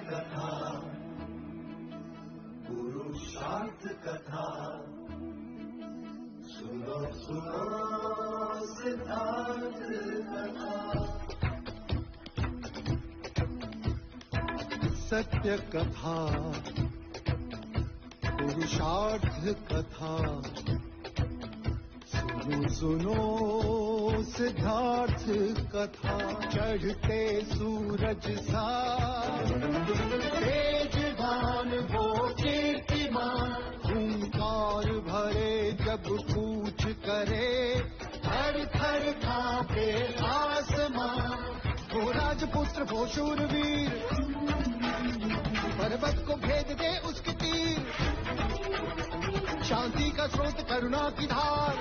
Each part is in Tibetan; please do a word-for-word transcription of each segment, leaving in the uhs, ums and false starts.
कथा, पुरुषार्थ कथा, सुनो, सुनो सिद्धार्थ कथा। सत्य कथा, पुरुषार्थ कथा, सुनो, सुनो सिद्धार्थ कथा। चढ़ते सूरज सा तेजवान वो कीर्तिमान, हुंकार भरे जब कूच करे, थर थर कांपे आसमां। वो राजपुत्र, वो शूरवीर, पर्वत को भेद दे उसके तीर। शांति का स्रोत, करुणा की धार,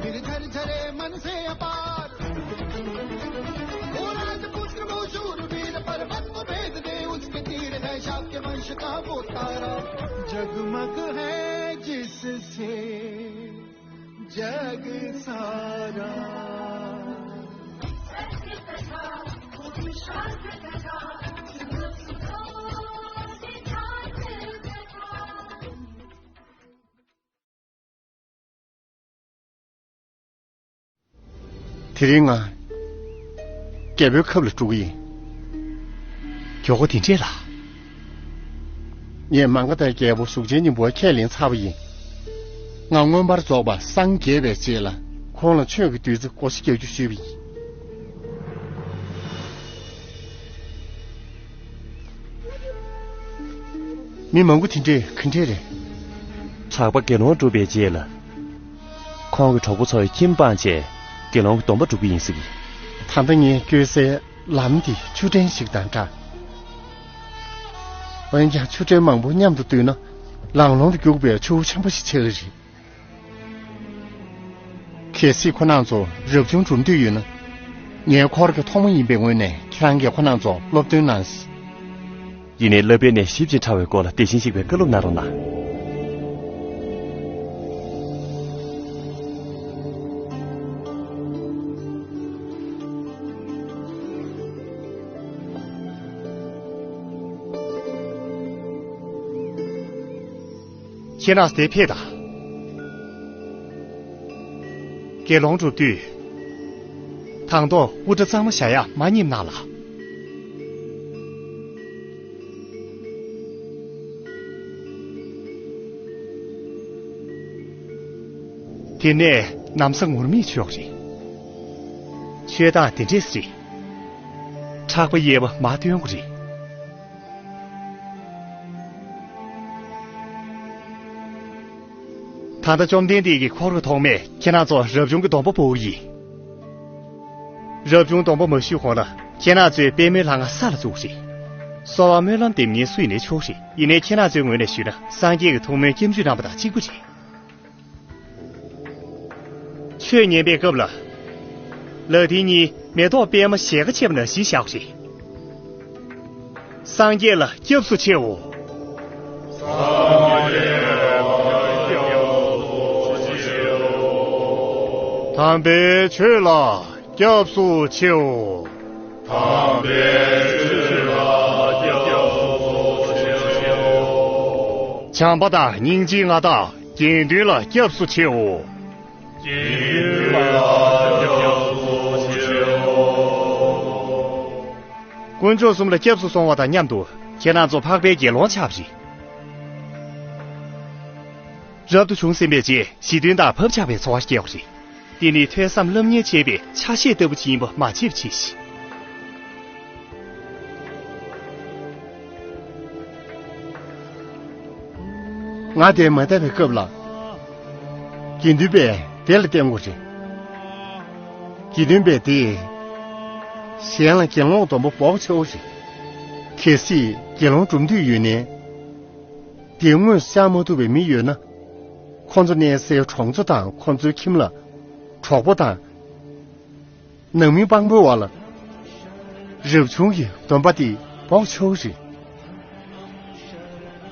निर्झर झरे मन से अपार। वो राजपुत्र, वो शूरवीर, पर्वत को भेद दे उसके तीर। है शाक्य वंश का वो तारा, जगमग है जिससे जग सारा। དེ་རིང་ང་རྒྱལ་པོའི་ཁབ་ལ་འགྲོ་གི་ཡིན། མགྱོགས་པོ་དེ་འདྲས་ལ། ངས་མ་ག་དྷའི་རྒྱལ་པོ་གཟུགས་ཅན་སྙིང་པོ་ཁས་ལེན་ཚར་བ་ཡིན། ང་མངོན་པར་རྫོགས་པ་སངས་རྒྱས་པའི་རྗེས་ལ་ཁོང་ལ་ཆོས་ཀྱི་བདུད་རྩི་བགོ་བཤའ་རྒྱག་རྒྱུ་ཞུས་པ་ཡིན། མི་མང་པོ་དེ་འདྲས་ག་འདྲས་རེད། གྲགས་པ་དགེ་སློང་སྒྲུབ་པའི་རྗེས་ལ། ཁོང་གི་གྲོགས་པོ་ཚོའི་ཁྱིམ་སྤངས་བྱས་དགེ་སློང་གི་སྡོམ་པ་སྒྲུབ་ཀྱི་ཡིན་ཟེར་གི། ད་ལྟ་ངས་བསྐྱོད་སའི་ལམ་འདི་ཆུ་ཕྲན་ཞིག་དང་འདྲ། འོན་ཀྱང་ཆུ་ཕྲན་མང་པོ་མཉམ་དུ་བསྡུས་ན་ལང་ལོང་དུ་རྒྱུག་པའི་ཆུ་བོ་ཆེན་པོ་ཞིག་ཆགས་ཀྱི་རེད། གལ་སྲིད་ཁོ་རང་ཚོ་རབ་བྱུང་སྒྲུབ་འདོད་ཡོད་ན། ངའི་འཁོར་གྱི་ཐོག་མ་ཡིན་པའི་ངོས་ནས་ཁྱེད་རང་གིས་ཁོ་རང་ཚོ་སློབ་སྟོན་གནང་། ཡིན་ནའི་བསླབ་པའི་གནས་ཞིབ་ཅིང་ཕྲ་བའི་སྐོར་ལ་དེ་བཞིན་གཤེགས་པའི་བཀའ་སློབ་གནང་རོགས་གནང་། ཁྱེད་རང་དེ་ཕེབས་དང་། དགེ་སློང་སྒྲུབ་དུས། དང་ཐོག་དབུ་སྐྲ་གཙང་མ་བཞག་ཡག་མ་ཉེས་གནང་ལ། དེ་ནས་ན་བཟའ་ངུར་སྨྲིག་མཆོད་རེད། མཆོད་སྟངས་དེ་འདྲས་རེད། ཕྲག་པ་གཡས་པ་མར་འདོན་དགོས་རེད། ད་ལྟ་བཅོམ་ལྡན་འདས་ཀྱི་འཁོར་གྱི་ཐོག་མས་ཁྱེད་རང་ཚོ་རབ་བྱུང་གི་སྡོམ་པ་སྤོ་བོ་ཡིན། རབ་བྱུང་སྡོམ་པ་མ་ཞུས་གོང་ལ་ཁྱེད་རང་ཚོས་པད་མོའི་ལྷ་ང་ས་ལ་བཙུགས་རེད། གསོལ་བ་སྨོན་ལམ་འདེབས་མཁན་སུ་ཡིན་ནའི་ཆོག་རེད། ཡིན་ནའི་ཁྱེད་རང་ཚོའི་ངོས་ནས་ཞུས་ན་སངས་རྒྱས་ཀྱི་ཐུགས་སྨོན་སྐྱབས་འཇུག་གནང་པ་དང་གཅིག་པ་རེད། ཆོས་ཉན་པའི་སྐབས་ལ། ལག་མཐིལ་གཉིས་མེ་ཏོག་པད་མ་ཞལ་ཁ་ཕྱེ་བ་ནང་བཞིན་བཞག་རེད། སངས་རྒྱས་ལ་སྐྱབས་སུ་མཆིའོ། སངས་རྒྱས་ལ་སྐྱབས་སུ་མཆིའོ། དམ་པའི་ཆོས་ལ་སྐྱབས་སུ་མཆིའོ། དམ་པའི་ཆོས་ལ་སྐྱབས་སུ་མཆིའོ། བྱམས་པ་དང་སྙིང་རྗེའི་མངའ་བདག་དགེ་འདུན་ལ་སྐྱབས་སུ་མཆིའོ། དགེ་འདུན་ལ་སྐྱབས་སུ་མཆིའོ། དཀོན་མཆོག་གསུམ་ལ་སྐྱབས་སུ་སོང་བ་དང་མཉམ་དུ་ཁྱེད་རང་ཚོ་འཕགས་པའི་དགེ་སློང་ཆགས་པ་རེད། རབ་ཏུ་བྱུང་ཟིན་པའི་རྗེས་ཞི་མཐུན་དང་བབ་ཆགས་པའི་འཚོ་བ་སྐྱེལ་བ་རེད། འདི་ནི་ཐོས་བསམ་སློབ་གཉེར་བྱེད་པའི་ཆ་ཤས་ལྟ་བུ་ཅིག་ཡིན་པ་མ་བརྗེད་པ་བྱེད་ཤིག། ང་དེ་མ་བལྟས་པའི་སྐབས་ལ། དགེ་འདུན་པས་དེ་ལ་བརྟེན་དགོས་རེད། དགེ་འདུན་པས་དེ། གཞན་ལ་དགེ་སློང་སྡོམ་པ་འབོག་ཆེ་བོ་རེད། གལ་སྲིད་དགེ་སློང་སྒྲུབ་འདོད་ཡོད་ནའི། དེ་དངོས་སུ་བཅར་མ་ཐུབ་པའི་མི་ཡོད་ན། ཁོ་ཚོ་གནས་སའི་གྲོང་ཚོ་དང་ཁོ་ཚོའི་ཁྱིམ་ལ། གྲོགས་པོ་དང་། ནང་མི་དཔང་པོའི་འོག་ལ། རབ་བྱུང་གི་སྡོམ་པ་དེ་འབོག་ཆོག་རེད།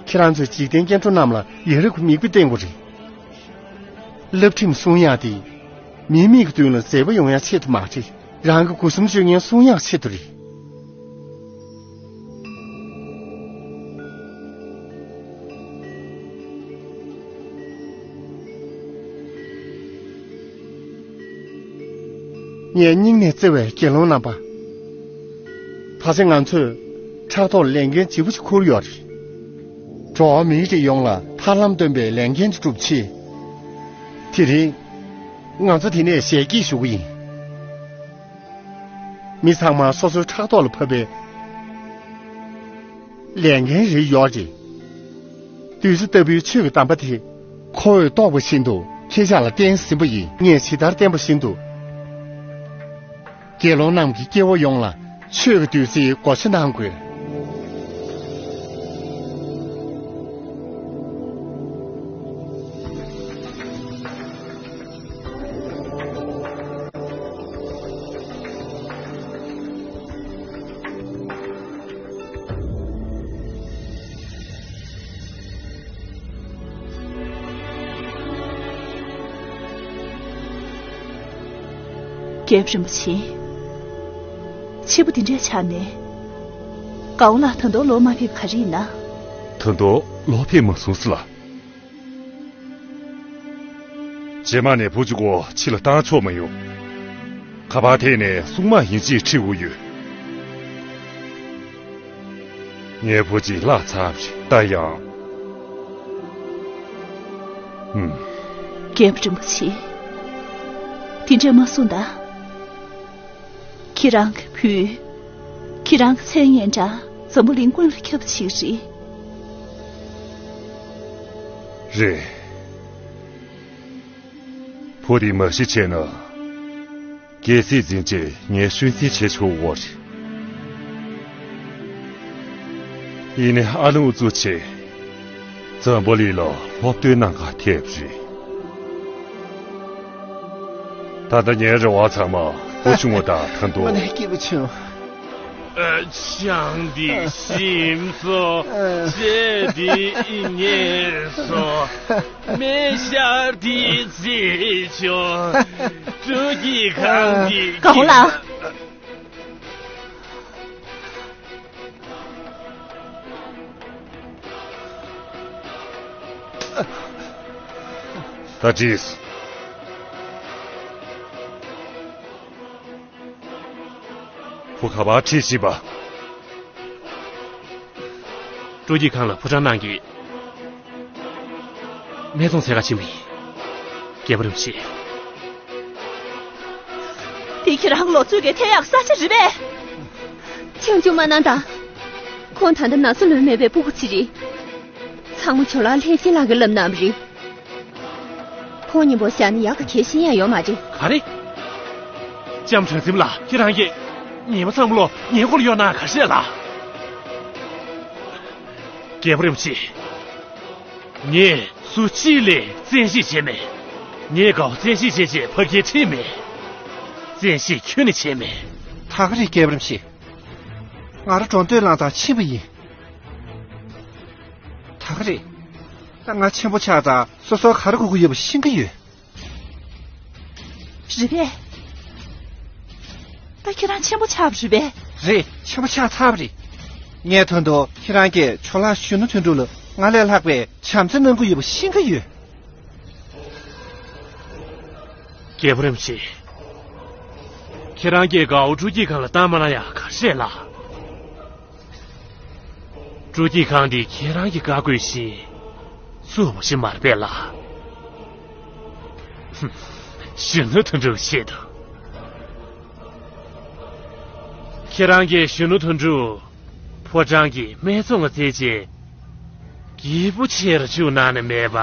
ཁྱེད་རང་ཚོས་འཇིག་རྟེན་སྐྱེ་འགྲོ་རྣམས་ལ་ཡ་རབས་ཀྱི་མིག་དཔེ་བསྟན་དགོས་རེད། བསླབ་ཁྲིམས་སྲུང་ཡག་དེ། མིའི་མིག་གི་མདུན་ལ་མཛེས་པ་ཡོང་ཡག་ཆེད་དུ་མ་རེད། རང་གི་སྒོ་གསུམ་སྤྱོད་ངན་སྲུང་ཡག་ཆེད་དུ་རེད། ངས་སྙིང་ནས་བརྩེ་བའི་དགེ་སློང་རྣམ་པ། ད་ཆ་ང་ཚོས་ཕྲག་ཐོག་ལས་འགན་ལྗིད་པོ་ཞིག་ཁུར་ཡོད་རེད། འགྲོ་བ་མིའི་རིགས་ཡོངས་ལ་ཐར་ལམ་སྟོན་པའི་ལས་འགན་ཅིག་སྒྲུབ་ཆེད། དེ་རིང་ང་ཚོ་འདི་ནས་ཞལ་གྱིས་ཞུ་གི་ཡིན། མི་ཚང་མ་སོ་སོའི་ཕྲག་ཐོག་ལ་ཕབ་པའི་ལས་འགན་རེ་ཡོད་རེད། བདུད་རྩི་ལྟ་བུའི་ཆོས་ཀྱི་གདམས་པ་དེ། ཁོ་བོས་རྟོགས་པ་བཞིན་དུ་ཁྱེད་ཅག་ལ་བསྟན་ཟིན་པ་ཡིན། ངས་ཇི་ལྟར་བསྟན་པ་བཞིན་དུ། དགེ་སློང་རྣམས་ཀྱི་སྐྱེ་བོ་ཡོངས་ལ་ཆོས་ཀྱི་བདུད་རྩིའི་བགོ་བཤའ་གནང་དགོས། རྒྱལ་པོ་རིན་པོ་ཆེ། ཕྱི་པོ་འདི་འདྲའི་ཆགས་ནས། གའུ་ལགས་ད་དུང་ལོག་མ་ཕེབས་ག་རེ་ཡིན་ན། ད་དུང་ལོག་ཕེབས་མ་སོང་ཟེར་ལ། རྗེས་མ་ནས་བུ་གཅིག་པོ་ཕྱི་ལ་བཏང་ཆོག་མ་ཡོང་། ཁ་པར་ཐད་ནས་སྲུང་དམག་ཡིན་ཅེས་འཁྲིད་དགོས་ཡོད། ངའི་བུ་གཅིག་བརླག་ཚར་བ་རེད་ད་ཡང་། ཨུམ། རྒྱལ་པོ་རིན་པོ་ཆེ། དེ་འདྲས་མ་གསུངས་ད། ཁྱེད་རང་གི་བུས། ཁྱེད་རང་གི་མཚན་སྙན་གྲགས་འཛམ་བུ་གླིང་ཀུན་ལ་ཁྱབ་པ་ཞིག་རེད། རེད། བུ་དེ་མ་ཤི་བྱས་ན། རྒྱལ་སྲིད་འཛིན་ཆེད་ངས་ཤུན་རྩིས་བྱས་ཆོག་འོ་རེད། ཡིན་ནའི་ཨ་ལུ་གཙོ་ཆེ། འཛམ་བུ་གླིང་ལ་སློབ་སྟོན་གནང་ག་ཐེབས་རེད། ད་ལྟ་ངའི་རེ་བ་ཚང་མ་བུ་ཆུང་བ་དང་ཐང་ཏོ། མ་ནས་སྐྱིད་པོ་བྱུང་། ཨ། ཆང་འདི་ཞིམ་སོང་། ཨ། ཆེ་འདི་ཉེས་སོང་། མེ་ཤར་འདི་རྩེ་ཆུང་། སྤྲོ་སྐྱིད་ཁང་འདི། གའུ་ལགས། ད་ཅིས། བུ་ག་པར་ཁྲིད་ཕྱིན་པ། སྤྲོ་སྐྱིད་ཁང་ལ་ཕོ་བྲང་གནང་གི། སྨད་འཚོང་འཚོལ་ག་ཕྱིན་པ་ཡིན། རྒྱལ་པོ་རིན་པོ་ཆེ། དེ་ཁྱེད་རང་ལོ་ཚོད་ཀྱི་ཐེ་ཡག་ས་ཆ་རེད་པས། ཆུང་ཆུང་མ་གནང་དང་། ཁོང་ད་ལྟ་ན་ཚ་ལོན་མེད་པའི་སྤུ་གུ་ཅིག་རེད། ཚང་མ་ཇོ་ལགས་ལྷས་སྦྱིན་ལགས་ཀྱིས་བསླབས་གནང་བ་རེད། ཁོང་མཉམ་པོ་བཞག་ན་ཡག་ག་གལ་ཤེས་ཡ་ཡོད་མ་རེད། ག་རེ། ལྕམ་དྲག་འཛིན་ལགས། ཁྱེད་རང་གིས་ཉི་མ་ཚང་མ་ལོ་ངའི་མགོ་ལ་གཡོག་གནང་ག་ཤེད་ལ། རྒྱལ་པོ་རིན་པོ་ཆེ། ངས་སུ་གཅིག་ལ་བཙན་ཤེད་བྱས་མེད། ངས་གའུ་བཙན་ཤེད་བྱས་བྱས་ཕ་གིར་ཁྲིད་མེད། བཙན་ཤེད་ཁྱོན་ནས་བྱས་མེད། ད་ག་རེད་རྒྱལ་པོ་རིན་པོ་ཆེ། ང་རང་འགྲོ་འདོད་ལངས་དང་ཕྱིན་པ་ཡིན། ད་ག་རེད། ད་ང་ཆེན་པོ་ཆགས་དང་སོ་སོར་ག་རེ་དགོས་ཀྱི་ཡོད་པ་ཤེས་ཀྱི་ཡོད། རེད་པས། ད་ཁྱེད་རང་ཆེན་པོ་ཆགས་པ་རེད་པས། རེད། ཆེན་པོ་ཆགས་ཚར་བ་རེད། ངས་དོན་དུ་ཁྱེད་རང་གིས་ཇོ་ལགས་གཞོན་ནུ་དོན་གྲུབ་ལ་ང་ལས་ལྷག་པའི་བྱམས་བརྩེ་གནང་གི་ཡོད་པ་ཤེས་ཀྱི་ཡོད། རྒྱལ་པོ་རིན་པོ་ཆེ། ཁྱེད་རང་གིས་གའུ་སྤྲོ་སྐྱིད་ཁང་ལ་བཏང་མ་གནང་ཡག་ག་རེ་རེད་ལགས། སྤྲོ་སྐྱིད་ཁང་འདི་ཁྱེད་རང་གི་བཀའ་བཀོད་བཞིན་བཙུགས་པ་ཞིག་མ་རེད་པས་ལགས། ཧུམ། གཞོན་ནུ་དོན་གྲུབ་ཆེད་དུ། ཁྱེད་རང་གིས་གཞོན་ནུ་དོན་གྲུབ་ཕོ་བྲང་གི་སྨད་འཚོང་ལ་བཙལ་རྗེས་སྐྱིད་པོ་བྱེད་རུ་བཅུག་གནང་ནི་མེད་པ།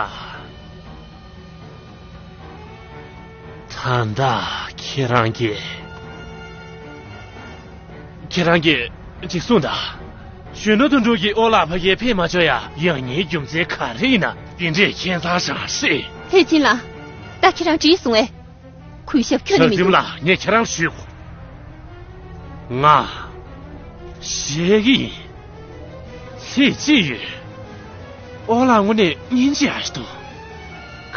ད་ལྟ་ཁྱེད་རང་གིས། ཁྱེད་རང་གིས་ཅིག་གསུངས་དང་། གཞོན་ནུ་དོན་གྲུབ་ཀྱིས་ཨོ་ལགས་ཕ་གིར་ཕེབས་མ་ཆོག་ཡ་ཡང་སྙིང་རྒྱུ་མཚན་ག་རེ་ཡིན་ན། དེ་འདྲས་ཁྱད་མཚར་ཞིག་རེད། ལྷས་སྦྱིན་ལགས། ད་ཁྱེད་རང་འགྲིག་སོང་ངས། གུས་ཞབས་ཁྱོན་ནས་མི་འདུག་ལགས། ངས་ཁྱེད་རང་ལ་ཞུས། ང་ཞེད་ཀྱི་ཡིན། ཚིག་གཅིག་ཡོད། ཨོ་ལགས་དངོས་གནས་སྙིང་རྗེ་ཡག་ཞིག་འདུག་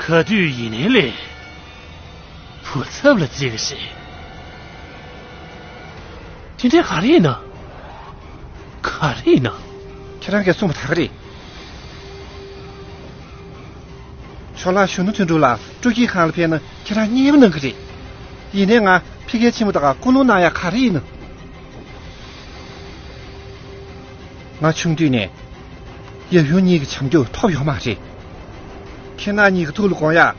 ག་དུས་ཡིན་ནའི་ལས། བུ་ཚབ་ལ་བརྩི་གི་ཞེས། དེ་འདྲས་ག་རེ་ཡིན་ན། ག་རེ་ཡིན་ན། ཁྱེད་རང་གིས་གསུངས་པ་ད་ག་རེད། ཇོ་ལགས་གཞོན་ནུ་དོན་གྲུབ་ལགས་སྤྲོ་སྐྱིད་ཁང་ལ་ཕེབས་ན་ཁྱེད་རང་མཉེས་པོ་གནང་གི་རེད། ཡིན་ནའི་ང་ཕ་གིར་ཕྱིན་པ་དང་སྐུ་སློང་གནང་ཡག་ག་རེ་ཡིན་ནམ། ང་ཆུང་དུས་ནས་ཡབ་ཡུམ་གཉིས་ཀྱི་བྱམས་སྐྱོང་ཐོབ་ཡོད་མ་རེད། ཁྱེད་རང་གཉིས་ཀྱི་ཐུགས་ལ་དགོངས་ཡག་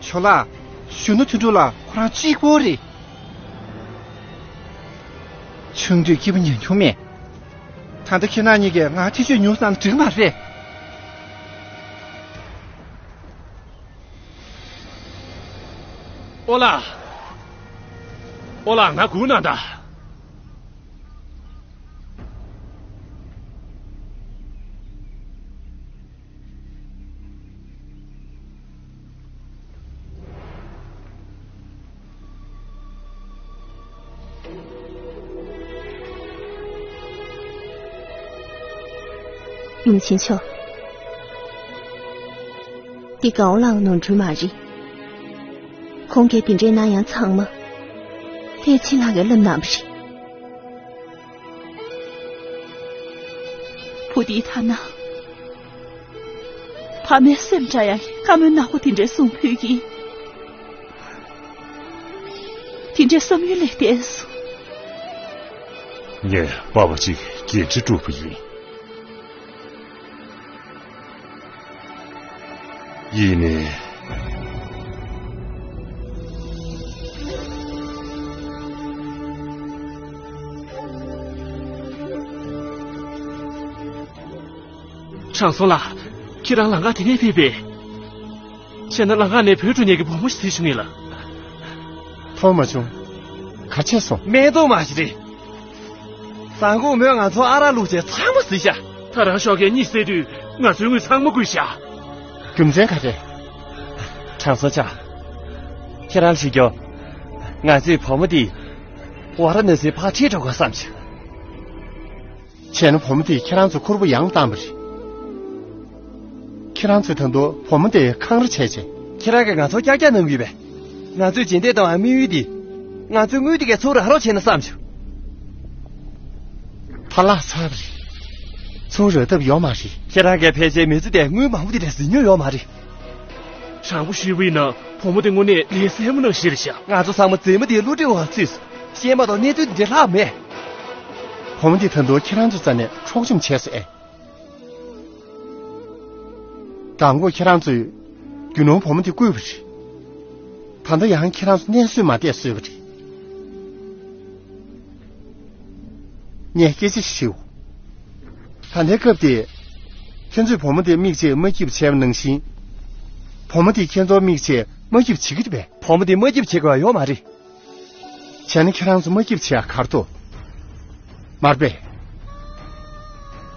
ཇོ་ལགས། གཞོན་ནུ་དོན་གྲུབ་ལགས་ཁོ་རང་གཅིག་པོ་རེད། ཆུང་དུས་སྐྱིད་པོ་མྱོང་མྱོང་མེད། ད་ལྟ་ཁྱེད་རང་གཉིས་ཀྱིས་ང་ཐེ་བྱུས་ཉུང་བསམ་འགྲིག་མ་རེད། ཨོ་ལགས། ཨོ་ལགས། ང་སྒུག་གནང་དང་། ཡུམ་ཆེན་མཆོག་འདི་གའོ་ལའོ་ནོར་འཁྲུལ་མ་རེད། ཁོང་གིས་དེ་འདྲའི་གནང་ཡག་ཚང་མ་ལྷས་བྱིན་ལགས་ཀྱིས་བསླབས་གནང་བ་རེད། བུ་འདིའི་ཐ་ན། ཕ་མའི་སེམས་འདྲ་ཡང་བཀའ་མོལ་ནག་པོ་དེ་འདྲའི་གསུང་ཕོད་ཀྱིན། དེ་འདྲའི་བསམ་ཡུལ་ལས་འདས་སོང་། ངས་པ་ཕ་གཅིག་གི་འགན་འཁྲི་སྒྲུབ་པ་ཡིན། ཡིན་ནའི། དྲང་སྲོང་ལགས། ཁྱེད་རང་ལམ་ཁ་དེ་ནས་ཕེབས་པས། བྱས་ན་ལམ་ཁ་ནས་བུད་འགྲོ་མཁན་གྱི་བུ་མོ་ཞིག་གཟིགས་བྱུང་ངེས་ལ། མཐོང་མ་བྱུང་། ག་བྱས་སོང་། སྨན་གཏོང་མ་ཞིག་རེད། བཟང་གོང་མོས་ང་ཚོ་ཨ་རག་བླུགས་བྱས་ཚང་མ་གཟིགས་ཤག་ད་རང་ཤོག་གས་གཉིད་སད་དུས་ང་ཚོའི་དངུལ་ཚང་མ་བརྐུས་ཤག་རྒྱུ་མཚན་ག་རེ། དྲང་སྲོང་ཆ། ཁྱེད་རང་ལ་ཞུ་རྒྱུ། ང་ཚོས་བུ་མོ་འདི་ཝཱ་ར་ཎ་སིར་ཕར་ཁྲིད་འགྲོ་དགོས་བསམ་བྱུང་། བྱས་ན་བུ་མོ་དེས་ཁྱེད་རང་ཚོ་ཁུར་པོ་ཡང་བཏང་བ་རེད། ཁྱེད་རང་ཚོས་ད་དུང་བུ་མོ་དེ་འཁང་ར་བྱས་བྱས། ཁྱེད་རང་གིས་ང་ཚོར་ཀྱག་ཀྱག་གནང་གི་ཡོད་པས། ང་ཚོས་རྗེས་འདེད་གཏོང་བའི་དམིགས་ཡུལ་དེ། ང་ཚོའི་དངུལ་དེ་གས་ཚུར་རག་རོགས་བྱས་ན་བསམ་བྱུང་། ད་ལྷག་ཚར་བ་རེད། ཚུར་རག་ཐབས་ཡོད་མ་རེད། ཁྱེད་རང་གིས་ཕལ་ཆེར་མི་ཚེ་དེར་དངུལ་མང་པོ་དེ་འདྲ་ཟིན་མྱོང་ཡོད་མ་རེད། དྲང་པོ་ཞུས་པ་ཡིན་ན་བུ་མོ་དེ་དངོས་གནས་ལས་སེར་མོ་ནང་བཞིན་རེད་ཤག་ང་ཚོ་ཚང་མ་མཛེས་མ་དེའི་བསླུ་བྲིད་འོག་ཚུད་སོང་། ཤེས་མ་གཏོགས་གནས་ཚུལ་འདི་འདྲ་ལྷག་མེད། བུ་མོ་འདི་ད་དུང་ཁྱེད་རང་ཚོའི་རྩ་ནས་འཕྲོག་བཅོམ་བྱས་སོང་ཨེ། དང་པོ་ཁྱེད་རང་ཚོས་རྒྱུ་ནོར་བུ་མོ་འདི་བརྐུས་པ་རེད། ད་ལྟ་ཡང་ཁྱེད་རང་ཚོ་གནས་བཟོད་མ་བསྡད་བཟོས་པ་རེད། ངས་སྐད་ཆ་ཞིག་ཞུ། ད་ལྟའི་སྐབས་དེ། ཁྱེད་ཚོས་བུ་མོ་དེ་མིག་ཕྱེས་མ་སྐྱིད་པ་བྱས་པ་ནང་བཞིན། བུ་མོ་དེས་ཁྱེད་ཚོར་མིག་ཕྱེས་མ་སྐྱིད་པ་བྱེད་ཀྱི་རེད་པས། བུ་མོ་དེ་མ་སྐྱིད་པ་བྱེད་དགོས་ཡ་ཡོད་མ་རེད། བྱས་ན་ཁྱེད་རང་ཚོ་མ་སྐྱིད་པ་བྱེད་ཡ་ག་རེ་འདུག་མ་རེད་པས།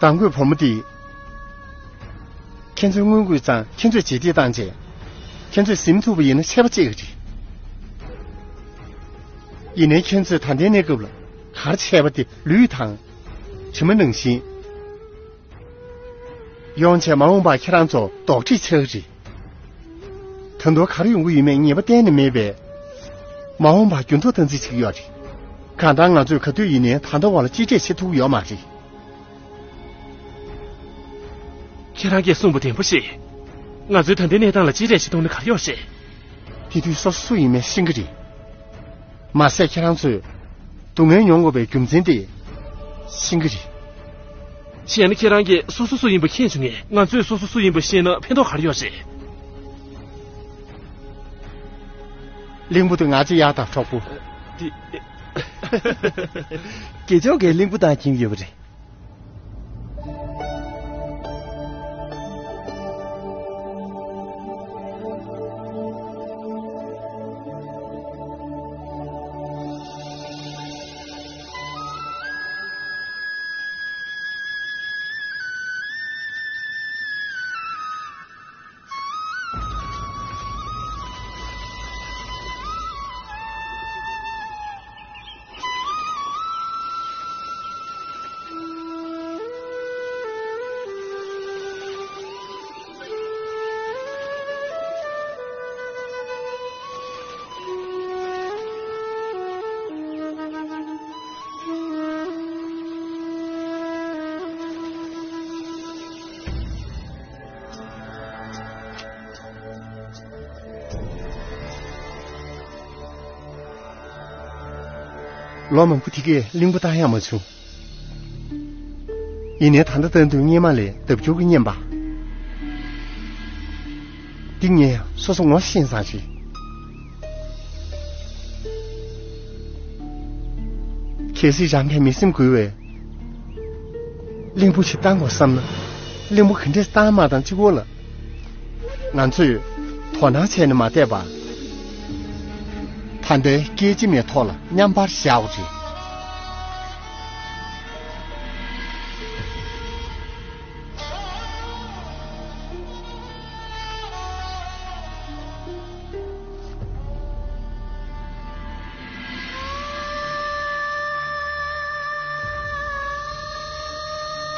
དང་པོས་བུ་མོ་དེས། ཁྱེད་ཚོའི་དངུལ་བརྐུས་ཙང་ཁྱེད་ཚོས་རྗེས་འདེད་བཏང་རྗེས། ཁྱེད་ཚོས་ཟིན་ཐུབ་པ་ཡིན་ན་ཆད་པ་བཅད་ཀྱི་རེད། ཡིན་ནའི་ཁྱེད་ཚོས་ད་ལྟའི་གནས་སྐབས་ལ་ག་རེ་བྱས་པ་དེ་ལུས་དང་། གྲིབ་མ་ནང་བཞིན། ཡོང་བྱས་མ་འོངས་པར་ཁྱེད་རང་ཚོ་རྡོག་ཁྲེས་ཆགས་ཀྱི་རེད། ད་དུང་ག་རེ་ཡོང་གི་ཡོད་མེད་ངེས་པ་གཏན་ནས་མེད་པས། མ་འོངས་པར་འགྱུར་ལྡོག་བཏང་རྩིས་བྱེད་ཀྱི་ཡོད་རེད། གང་ལྟར་ང་ཚོས་ག་དུས་ཡིན་ནའི་ད་ལྟ་བར་ལ་གཅིག་སྤྲད་བྱེད་ཐུབ་ཀྱི་ཡོད་མ་རེད། ཁྱེད་རང་གིས་གསུངས་པ་བདེན་པ་རེད། ང་ཚོའི་ད་ལྟའི་གནས་སྟངས་ལ་གཅེས་སྤྲས་བྱེད་ཐུབ་ན་ག་རེ་ཡོད་རེད། དེ་དུས་སོ་སོ་སུ་ཡིན་མིན་ཤེས་ཀྱི་རེད། མ་ཟད་ཁྱེད་རང་ཚོས་སྡུག་བསྔལ་མྱོང་དགོས་པའི་རྒྱུ་མཚན་དེ་ཤེས་ཀྱི་རེད། བྱས་ན་ཁྱེད་རང་གིས་སོ་སོ་སུ་ཡིན་པ་མཁྱེན་བྱུང་ངས། ང་ཚོས་སོ་སོ་སུ་ཡིན་པ་ཤེས་ན་ཕན་ཐོགས་ག་རེ་ཡོད་རེད། གླིང་བུ་དེ་ང་ཚོའི་གཡག་དང་གྲོགས་པོ། དེ། དགེ་སྦྱོང་གིས་གླིང་བུ་བཏང་འཁྱེར་ཡོད་པ་རེད། ལོ་མང་པོ་དེ་གས་གླིང་བུ་བཏང་ཡག་མ་བྱུང་། ཡིན་ནའི་ད་ལྟ་ལྟ་དུས་སྔས་མ་ལས་ལྡབ་འགྱུར་གྱིས་སྙན་པ། འདི་ངས་སོ་སོ་ངོ་ཤེས་ཙང་རེད། གལ་སྲིད་རང་གིས་མི་སེམས་འགུལ་བའི་གླིང་བུ་ཞིག་བཏང་དགོས་བསམ་ན། གླིང་བུ་ག་འདྲས་བཏང་མ་བཏང་གཅིག་པོ་ལ། ང་ཚོས་དོ་སྣང་བྱས་ནས་མ་བསྡད་པར། ད་ལྟའི་སྐད་ཅིག་མའི་ཐོག་ལ་མཉམ་པར་བཞག་དགོས་རེད།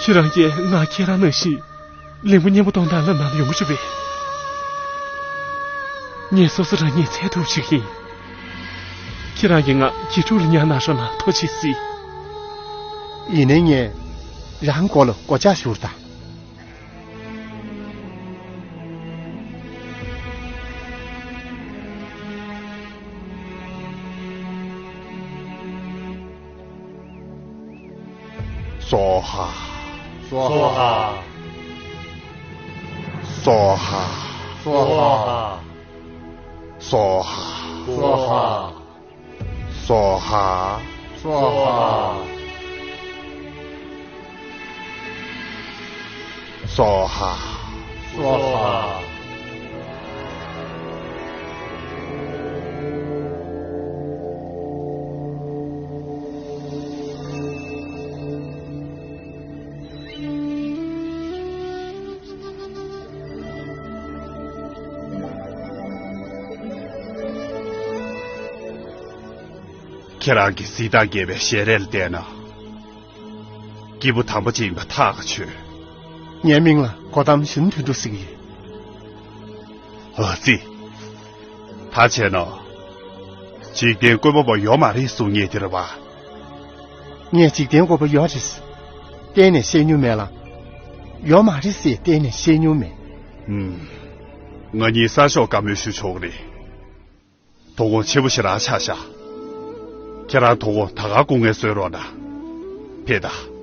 ཁྱེད་རང་གིས་ང་ཁྱེད་རང་ནང་བཞིན་གླིང་བུ་གཉན་པོ་གཏོང་སྟངས་ལ་ནང་ཡོང་གི་བྱུང་བས། ངས་སོ་སོ་རང་ཉིད་འཚོལ་ཐུབ་ཅིག་ཡིན། ཁྱེད་རང་གིས་ང་གྱི་ཕྲུག་ལ་ཉར་གནང་སོང་ན་ཐུགས་རྗེ་གཟིགས། ཡིན་ནའི་ངས་རང་མགོ་ལ་སྒོ་ལྕགས་བཞུར་དང་། སྭཱ་ཧཱ། སྭཱ་ཧཱ། སྭཱ་ཧཱ། སྭཱ་ཧཱ། སྭཱ་ཧཱ། སྭཱ་ཧཱ། སྭཱ་ཧཱ། སྭཱ་ཧཱ། སྭཱ་ཧཱ། སྭཱ་ཧཱ། ཁྱེད་རང་གི་གཟི་མདངས་རྒྱས་པའི་ཞལ་རས་ལ་བལྟས་ན། སྐྱེས་བུ་དམ་པ་ཅིག་ཡིན་པ་ཐག་ཆོད། ངའི་མིང་ལ་གོ་ཏམ་ཞིན་ཐུན་ཏུ་ཟེར་གྱི་ཡོད། ཨ་ཙི། ད་བྱས་ན། འཇིག་རྟེན་བཀོད་པ་པོ་ཡོད་མ་རེད་གསུང་མཁན་དེ་རེད་པ། ངས་འཇིག་རྟེན་བཀོད་པ་ཡོད་རེད། གཏན་ནས་བཤད་མྱོང་མེད་ལ། ཡོད་མ་རེད་ཟེར་གཏན་ནས་བཤད་མྱོང་མེད། ཨུམ། ང་གཉིས་གསར་ཤོག་བཀའ་མོལ་ཞུ་ཆོག་གི་རེད། དོ་དགོང་ཆེན་པོ་ཞེ་དྲག་ཆགས་ཤག་ཁྱེད་རང་དོ་དགོང་ད་ག་སྐུ་ངལ་གསོ་རོགས་གནང་། ཕེབས་དང་།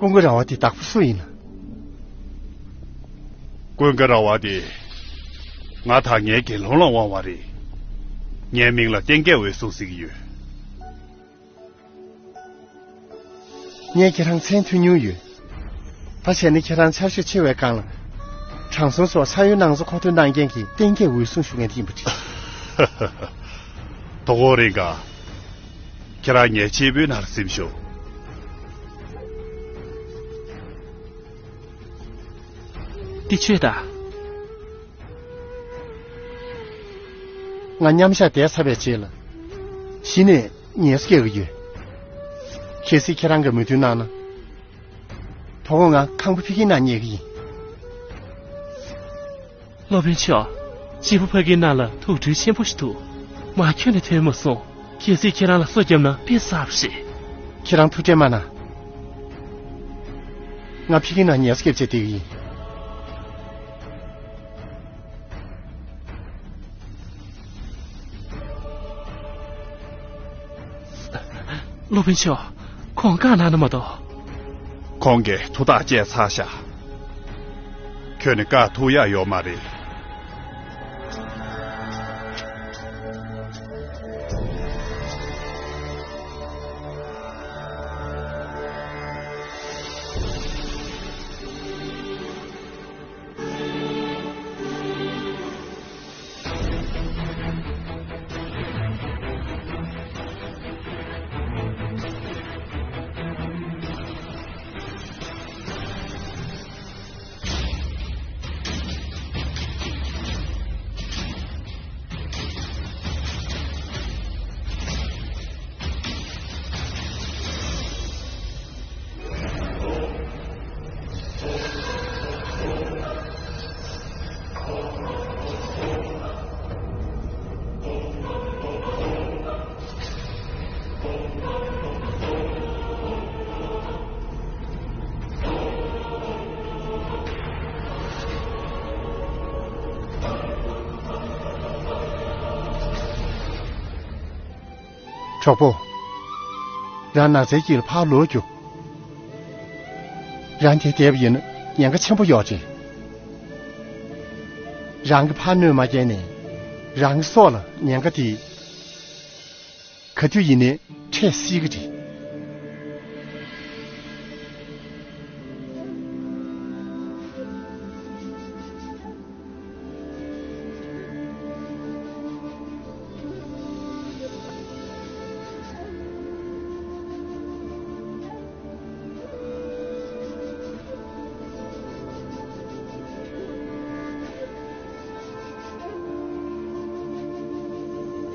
ཀུན་དགའ་ར་བ་དེ་བདག་པོ་སུ་ཡིན་ན། ཀུན་དགའ་ར་བ་དེ། ང་དང་ངའི་དགེ་སློང་ལ་དབང་བ་རེད། ངའི་མིང་ལ་བསྟན་རྒྱས་འོད་སྲུང་ཟེར་གྱི་ཡོད། ངས་ཁྱེད་རང་མཚན་ཐོས་མྱོང་ཡོད། ད་བྱས་ན་ཁྱེད་རང་ཆར་ཞོད་ཆེ་བའི་སྒང་ལ། དྲང་སྲོང་ཚོར་ཕྱག་གཡོན་གནང་རོགས་མཁོ་འདོན་གནང་མཁན་གྱི་བསྟན་རྒྱས་འོད་སྲུང་ཞུ་མཁན་དེ་ཡིན་པ་རེད། དོ་དགོང་རེ་འགའ། ཁྱེད་རང་ངའི་གཅེར་བུའི་ནང་ལ་གཟིམས་ཤོག་འདི་ཆོས་དང་། ང་མཉམ་བཞག་བསྡད་ཚར་བའི་རྗེས་ལ། གཞི་ནས་ངལ་གསོ་རྒྱག་གི་ཡོད། གལ་སྲིད་ཁྱེད་རང་གིས་མོས་མཐུན་གནང་ན། དོ་དགོང་ང་ཁང་པ་ཕ་གིའི་ནང་ཉལ་གི་ཡིན། སློབ་དཔོན་མཆོག་སྐྱེས་བུ་ཕ་གིའི་ནང་ལ་ཐུགས་སྤྲོ་ཆེན་པོ་ཞིག་འདུག་མ་ཁྱོན་ནས་ཐོན་མ་སོང་། གལ་སྲིད་ཁྱེད་རང་ལ་སོ་བརྒྱབ་ན་དཔེ་བསགས་པ་རེད། ཁྱེད་རང་ཐུགས་ཁྲལ་མ་གནང་། ང་ཕ་གིའི་ནང་ཉལ་ས་བརྒྱབ་བྱས་བསྡད་ཀྱི་ཡིན། སློབ་དཔོན་མཆོག་ཁོང་བཀག་གནང་ན་མ་གཏོགས། ཁོང་གིས་ཐུགས་ཐག་བཅད་ཚར་ཤག་ཁྱོད་ནི་བཀག་ཐུབ་ཡག་ཡོད་མ་རེད། གྲོགས་པོ། རང་ནགས་ཚལ་དཀྱིལ་ལ་ཕར་ལོག་རྒྱུགས། རང་དེར་བསྡད་པ་ཡིན་ན་ཉེན་ཁ་ཆེན་པོ་ཡོད་རེད། རང་གིས་ཕར་གནོད་མ་བསྐྱལ་ན། རང་གི་སྲོག་ལ་ཉེན་ཁ་དེ། ག་དུས་ཡིན་ནའི་འཕྲད་སྲིད་ཀྱི་རེད།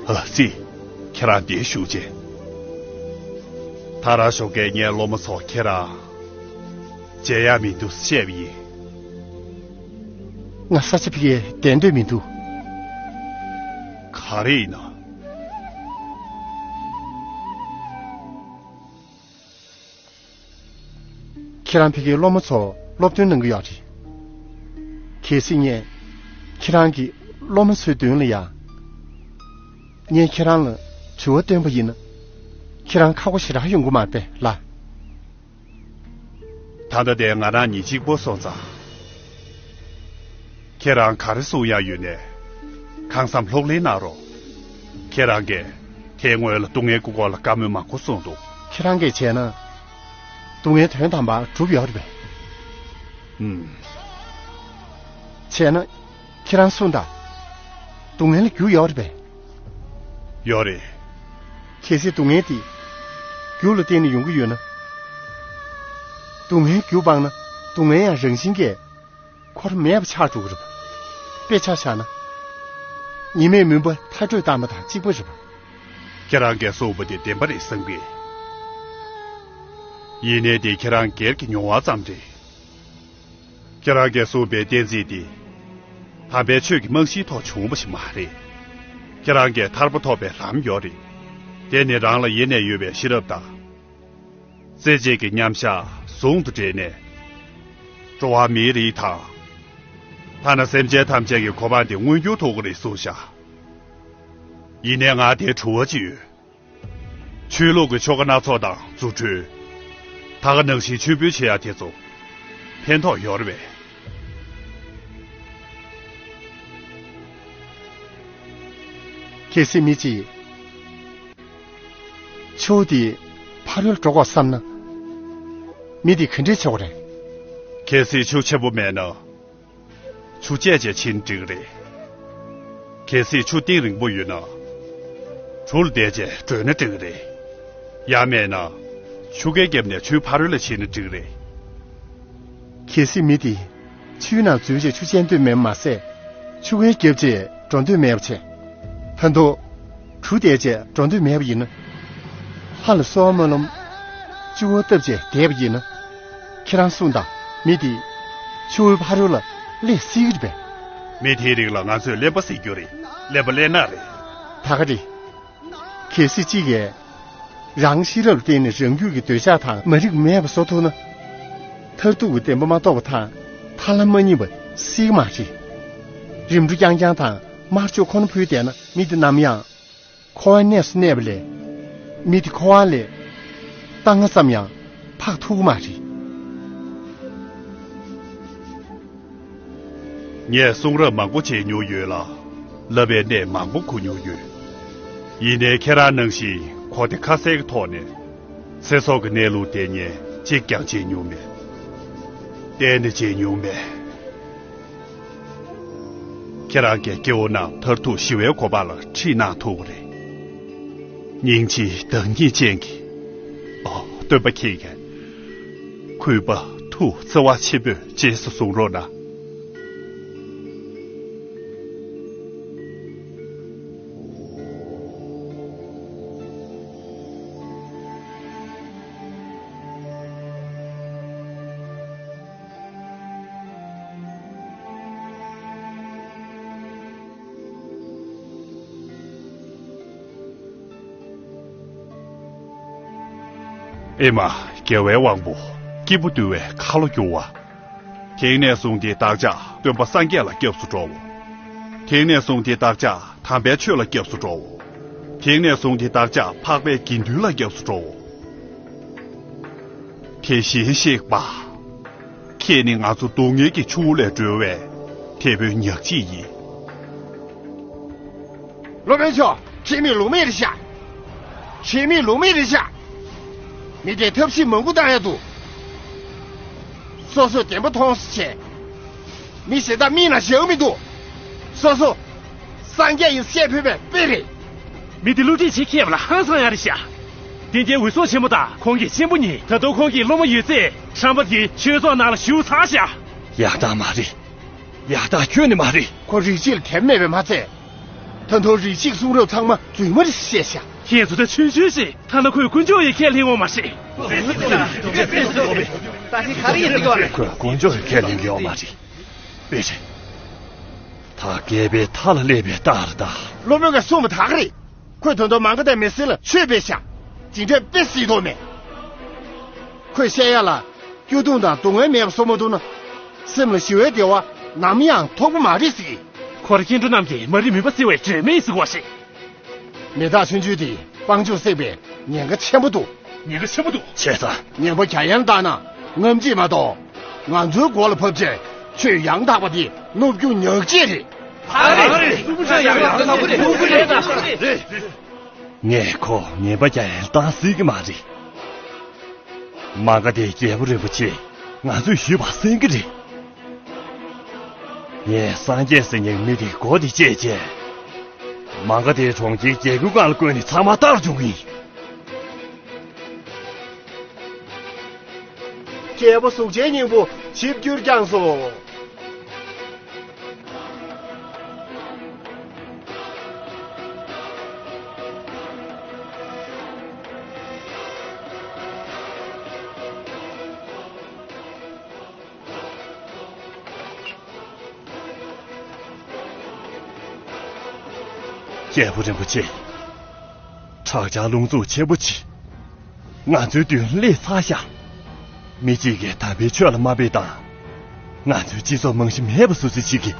ཨ་ཙི། ཁྱེད་རང་འདིར་བཞུགས་བྱས། ད་རང་ཞོགས་ཀས་ངའི་སློབ་མ་ཚོ་ཁྱེད་རང་མཇལ་ཡག་མི་འདུག་བཤད་པ་ཡིན། ང་ས་ཆ་ཕ་གིར་བསྡད་འདོད་མི་འདུག་ག་རེ་ཡིན་ན། ཁྱེད་རང་ཕ་གིའི་སློབ་མ་ཚོ་སློབ་སྟོན་གནང་གི་ཡོད་རེད། གལ་སྲིད་ངས་ཁྱེད་རང་གི་སློབ་མ་ཚོའི་མདུན་ལ་ཡ། ངས་ཁྱེད་རང་ལ་དྲི་བ་བཏོན་པ་ཡིན་ན། ཁྱེད་རང་ཁག་པོ་ཞེ་དྲག་ཡོང་གི་མ་རེད་པས་ལགས། ད་ལྟ་དེ་ང་རང་ཉིད་གཅིག་པོ་སོང་ཙང་། ཁྱེད་རང་ག་རེ་གསུང་ཡག་ཡོད་ནའི། གང་འཚམ་ལྷུག་གླེང་གནང་རོགས། ཁྱེད་རང་གིས་དེའི་སྔོན་ལ་སྡུག་བསྔལ་གྱི་སྐོར་ལ་བཀའ་མོལ་མང་པོ་གསུངས་འདུག་ཁྱེད་རང་གིས་བྱས་ན། སྡུག་བསྔལ་དོན་དམ་པར་གྲུབ་ཡོད་རེད་པས། ཨུམ། བྱས་ན། ཁྱེད་རང་གསུངས་དང་། སྡུག་བསྔལ་ལ་རྒྱུ་ཡོད་རེད་པས། ཡོད་རེད། གལ་སྲིད་སྡུག་བསྔལ་དེ། རྒྱུ་ལ་བརྟེན་ནས་ཡོང་གི་ཡོད་ན། སྡུག་བསྔལ་རྒྱུ་སྤངས་ན་སྡུག་བསྔལ་ཡང་རང་བཞིན་གྱིས་འཁོར་མེད་པ་ཆགས་འགྲོ་གི་རེད་པ། དཔེ་ཆ་བཞག་ན། ཉི་མས་མུན་པ་མཐའ་སྐྲོད་བཏང་བ་དང་གཅིག་པ་རེད་པ། ཁྱེད་རང་གིས་གསུངས་པ་དེ་བདེན་པ་རེད་བསམ་གི། ཡིན་ནའི་དེ་ཁྱེད་རང་སྒེར་གྱི་མྱོང་བ་ཙམ་རེད། ཁྱེད་རང་གིས་གསུངས་པའི་གཏན་ཚིགས་དེ། དམ་པའི་ཆོས་ཀྱི་རྨང་གཞིའི་ཐོག་བྱུང་བ་ཞིག་མ་རེད། ཁྱེད་རང་གིས་ཐར་པ་ཐོབ་པའི་ལམ་ཡོད་རེད། དེ་ནི་རང་ལ་ཡེ་ནས་ཡོད་པའི་ཤེས་རབ་དང་། རྩེ་གཅིག་གི་མཉམ་བཞག་ཟུང་དུ་འབྲེལ་ནས། འགྲོ་བ་མིའི་རིགས་དང་། ཐ་ན་སེམས་ཅན་ཐམས་ཅད་ཀྱི་གོ་འཕང་དེ་མངོན་འགྱུར་ཐུབ་ཀྱི་རེད་གསུངས་ཤག་ཡིན་ནའི་ང་དེར་དྲི་བ་ཅིག་ཡོད། ཆོས་ལུགས་ཀྱི་ཆོ་ག་སྣ་ཚོགས་དང་རྫུ་འཕྲུལ། ད་ག་ནང་བཞིན་མཆོད་འབུལ་བྱེད་ཡག་དེ་ཚོ་ཕན་ཐོགས་ཡོད་རེད་པས། གལ་སྲིད་མི་གཅིག་ཆུ་བོ་དེ་ཕ་རོལ་འགྲོ་དགོས་བསམ་ན། མི་དེ་ག་འདྲས་བྱེད་དགོས་རེད། གལ་སྲིད་ཆུ་ཆེན་པོ་མེད་ན། ཆུ་བཅད་བྱས་ཕྱིན་འགྲིག་གི་རེད། གལ་སྲིད་ཆུ་གཏིང་རིང་པོ་ཡོད་ན། གྲུ་ལ་བསྡད་བྱས་བྲོས་ན་འགྲིག་གི་རེད། ཡང་མེད་ན། ཆུ་རྐྱལ་བརྒྱབ་ནས་ཆུའི་ཕ་རོལ་ལ་ཕྱིན་ན་འགྲིག་གི་རེད། གལ་སྲིད་མི་དེ་ཆུའི་ནང་འཛུལ་བྱས་ཆུ་བཅད་འདོད་མེད་པ་མ་ཟད། ཆུ་རྐྱལ་བརྒྱབ་བྱས་འགྲོ་འདོད་མེད་པ་བྱས། ད་དུང་། གྲུ་བསྡད་བྱས་འགྲོ་འདོད་མེད་པ་ཡིན་ན། ལྷ་ལ་གསོལ་བ་སྨོན་ལམ། སྤྱི་བོར་བཏབ་བྱས་བསྡད་པ་ཡིན་ན། ཁྱེད་རང་གསུངས་དང་མི་དེ། ཆུ་བོའི་ཕ་རོལ་ལ་སླེབས་སྲིད་ཀྱི་རེད་པས། མི་དེའི་རིགས་ལ་ང་ཚོས་གླེན་པ་ཟེར་རྒྱུ་རེད། གླེན་པ་གླེན་ནག་རེད། ད་ག་རེད། གལ་སྲིད་གཅིག་གིས། རང་ཤེས་རབ་ལ་བརྟེན་ནས་རང་རྒྱུད་ཀྱི་འདོད་ཆགས་དང་མ་རིག་པ་མེད་པ་བཟོ་ཐུབ་ན། མཐར་ཐུག་གི་བདེན་པ་མ་རྟོགས་པ་དང་ཐར་ལམ་མ་རྙེད་པ་སྲིད་ཀྱི་མ་རེད། རིམ་གྲོ་རྐྱང་རྐྱང་དང་དམར་མཆོད་ཁོ་ན་ཕུལ་བསྡད་ན་མི་དེ་ནམ་ཡང་། འཁོར་བའི་གནས་སུ་གནས་པ་ལས། མི་དེ་འཁོར་བ་ལས། རྟ་རྔ་ཙམ་ཡང་འཕགས་ཐུབ་ཀྱི་མ་རེད། ངས་གསུང་རབ་མང་པོ་བྱས་མྱོང་ཡོད་ལ། བསླབ་པའི་གནས་མང་པོ་གོ་མྱོང་ཡོད། ཡིན་ནའི་ཁྱེད་རང་ནང་བཞིན་གོ་བདེ་ཁ་གསལ་གྱི་ཐོག་ནས། ཚེ་སྲོག་གི་གནས་ལུགས་དེ་ངས་གཅིག་ཀྱང་བརྗེད་མྱོང་མེད། གཏན་ནས་བརྗེད་མྱོང་མེད། ཁྱེད་རང་གིས་སྐྱེ་བོ་རྣམས་མཐར་ཐུག་ཞི་བའི་གོ་འཕང་ལ་ཁྲིད་གནང་ཐུབ་ཀྱི་རེད། སྙིང་རྗེའི་བདག་ཉིད་ཅན་གྱི། ཨོ། སྟོན་པ་ཁྱེད་ཀྱིས། གུས་པ་ཐུགས་བརྩེ་བ་ཆེན་པོས་རྗེས་སུ་བཟུང་རོགས་གནང་། ཨེ་མ། རྒྱལ་བའི་དབང་པོ། སྐྱེས་བུ་འདུལ་བའི་ཁ་ལོ་སྒྱུར་བ། དེང་ནས་བཟུང་སྟེ་བདག་ཅག་སྟོན་པ་སངས་རྒྱས་ལ་སྐྱབས་སུ་འགྲོའོ། དེང་ནས་བཟུང་སྟེ་བདག་ཅག་དམ་པའི་ཆོས་ལ་སྐྱབས་སུ་འགྲོའོ། དེང་ནས་བཟུང་སྟེ་བདག་ཅག་འཕགས་པའི་དགེ་འདུན་ལ་སྐྱབས་སུ་འགྲོའོ། དེ་བཞིན་གཤེགས་པ། ཁྱེད་ནི་ང་ཚོ་སྡུག་བསྔལ་གྱི་ཆུ་བོ་ལས་སྒྲོལ་བའི་དེད་དཔོན་ཉག་གཅིག་ཡིན། སློབ་དཔོན་མཆོག་ཁྱེད་མི་ལུགས་མེད་རེད་ཤག་ཁྱེད་མི་ལུགས་མེད་རེད་ཤག་མི་དེ་ཐབས་ཤེས་མང་པོ་བཏང་ཡ་འདུག་སོ་སོས་བདེན་པ་མཐོང་ས་བྱས། མི་གཞན་དག་མིག་ནང་བཞག་མི་འདུག་སོ་སོ། སངས་རྒྱས་ཡིན་བཤད་ཕོད་པའི་དཔེ་རེད། མི་དེ་བསླུ་བྲིད་བྱེད་མཁས་པ་ལ་ཧང་སང་ཡ་རེད་ཤག་དེ་འདྲའི་འུད་སྲོག་ཆེན་པོ་དང་ཁོང་གི་གཅེན་པོ་གཉིས་ད་དུང་ཁོང་གི་སློབ་མ་ཡོད་ཚད་ཁྲམ་པ་དེའི་ཆོས་ཚོགས་ནང་ལ་ཞུགས་ཚར་ཤག་ཡག་རྟགས་མ་རེད། ཡག་རྟགས་ཁྱོན་ནས་མ་རེད། ཁོ་རིགས་གཅིག་ལ་དད་པ་མེད་པས་མ་ཚད། ད་དུང་རིགས་གཅིག་གསུང་རབ་ཚང་མ་རྫུན་མ་རེད་ཟེར་བཤད་ཤག་ཁྱེད་ཚོ་ད་ཆུང་ཆུང་ཞིག་ཐ་ན་ཁོས་དཀོན་མཆོག་ཡི་ཁས་ལེན་ཡོད་མ་རེད། ད་ཅི་ག་རེ་ཡིན་འདུག་རེད། ཁོས་དཀོན་མཆོག་ཡི་ཁས་ལེན་གྱི་ཡོད་མ་རེད། དཔེ་རེད། ད་སྐལ་པའི་མཐའ་ལ་སླེབས་པའི་རྟགས་རེད་ད། སློབ་དཔོན་གྱིས་གསུངས་པ་དག་རེད། ཁོས་ད་དུང་མ་ག་དྷའི་མི་སེར་ལ་ཆོས་སྤེལ་ཤག་ཇི་འདྲའི་དཔེ་སྲིད་དོ་མེད། ཁོས་བཤད་ཡ་ལ། སྐྱོ་གདུང་དང་སྡུག་བསྔལ་མེད་པ་བཟོ་མ་ཐུབ་ན། སེམས་ལ་ཞི་བའི་བདེ་བ་ནམ་ཡང་ཐོབ་ཀྱི་མ་རེད་ཟེར་གི། ཁོ་ར་སྐྱེ་འགྲོ་རྣམས་ཀྱི་མ་རིག་མུན་པ་སེལ་བའི་སྒྲོན་མེ་ཡིན་ཟེར་གོ་ཞེས། མི་རྟག་ཆུང་ཆུང་དེ་སྤང་ལྗོངས་བསྲེགས་པའི་ཉེན་ཁ་ཆེན་པོ་འདུག་ཉེན་ཁ་ཆེན་པོ་འདུག་བྱས་ཙང་། ངན་པ་རྒྱ་ཡན་བཏང་ན་རྔམ་བརྗིད་མ་གཏོགས། ང་ཚོའི་མགོ་ལ་བབས་རྗེས་ཆོས་ཡང་དག་པ་དེ་ནུབ་རྒྱུ་ཉག་གཅིག་རེད། ད་རེད། ནུབ་རྒྱུ་ཡང་དག་པ་རེད། ནུབ་རྒྱུ་རེད། རེད། ངས་ཁོ་ངན་པ་རྒྱ་ཡན་བཏང་སྲིད་ཀྱི་མ་རེད། མ་ག་དྷའི་རྒྱལ་པོ་རིན་པོ་ཆེ་ང་ཚོས་ཞུས་པ་གསན་གྱི་རེད། ངས་སངས་རྒྱས་ཟེར་མཁན་མི་དེའི་མགོ་དེ་བཅད་བྱས། མ་ག་དྷའི་གྲོང་ཁྱེར་རྒྱལ་ཁབ་ཁག་ལ་བཀོད་ནས་ཚང་མ་རྟག་འཇུག་གི་ཡིན། རྒྱལ་པོ་གཟུགས་ཅན་སྙིང་པོ་ཆིབས་བསྒྱུར་བསྐྱངས་སོ། རྒྱལ་པོ་རིན་པོ་ཆེ། དྲག་ཆར་རླུང་འཚུབ་ཆེན་པོ་ཅིག་ང་ཚོའི་མདུན་སླེབས་ཚར་ཤག་མི་གཅིག་གིས་དམ་པའི་ཆོས་ལ་དམའ་འབེབས་དང་། ང་ཚོའི་སྤྱི་ཚོགས་རྨང་གཞི་མེད་པ་བཟོ་རྩིས་བྱེད་ཀྱི།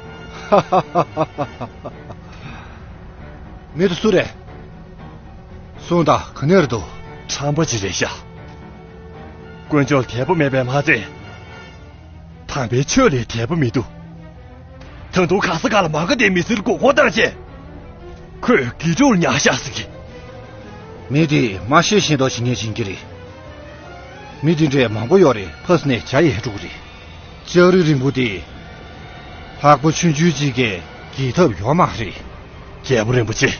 མི་དེ་སུ་རེད། གསུངས་དང་། ག་ནས་རེད་འདུག་ཁྲམ་པ་ཅིག་རེད་ཤག་དཀོན་མཆོག་ལ་དད་པ་མེད་པས་མ་ཚད། དམ་པའི་ཆོས་ལ་དད་པ་མི་འདུག་ད་དུང་ག་ས་ག་ལ་མ་ག་དྷའི་མི་སེར་མགོ་སྐོར་བཏང་བྱས། ཁོས་དགེ་ཕྲུག་ལ་ཉར་ཤག་ཟེར་གི། མི་དེས་མ་ཤེས་ཤེས་མདོག་བྱེད་མཁན་ཡིན་གྱི་རེད། མི་དེ་འདྲས་མང་པོ་ཡོད་རེད། ཕར་ནས་བྱ་ཡི་ཧེ་ཕྲུག་རེད། ལྕགས་རི་རིང་པོ་དེ། ལྷགས་པ་ཆུང་ཆུང་གཅིག་གིས་འགེལ་ཐབས་ཡོད་མ་རེད། རྒྱལ་པོ་རིན་པོ་ཆེ།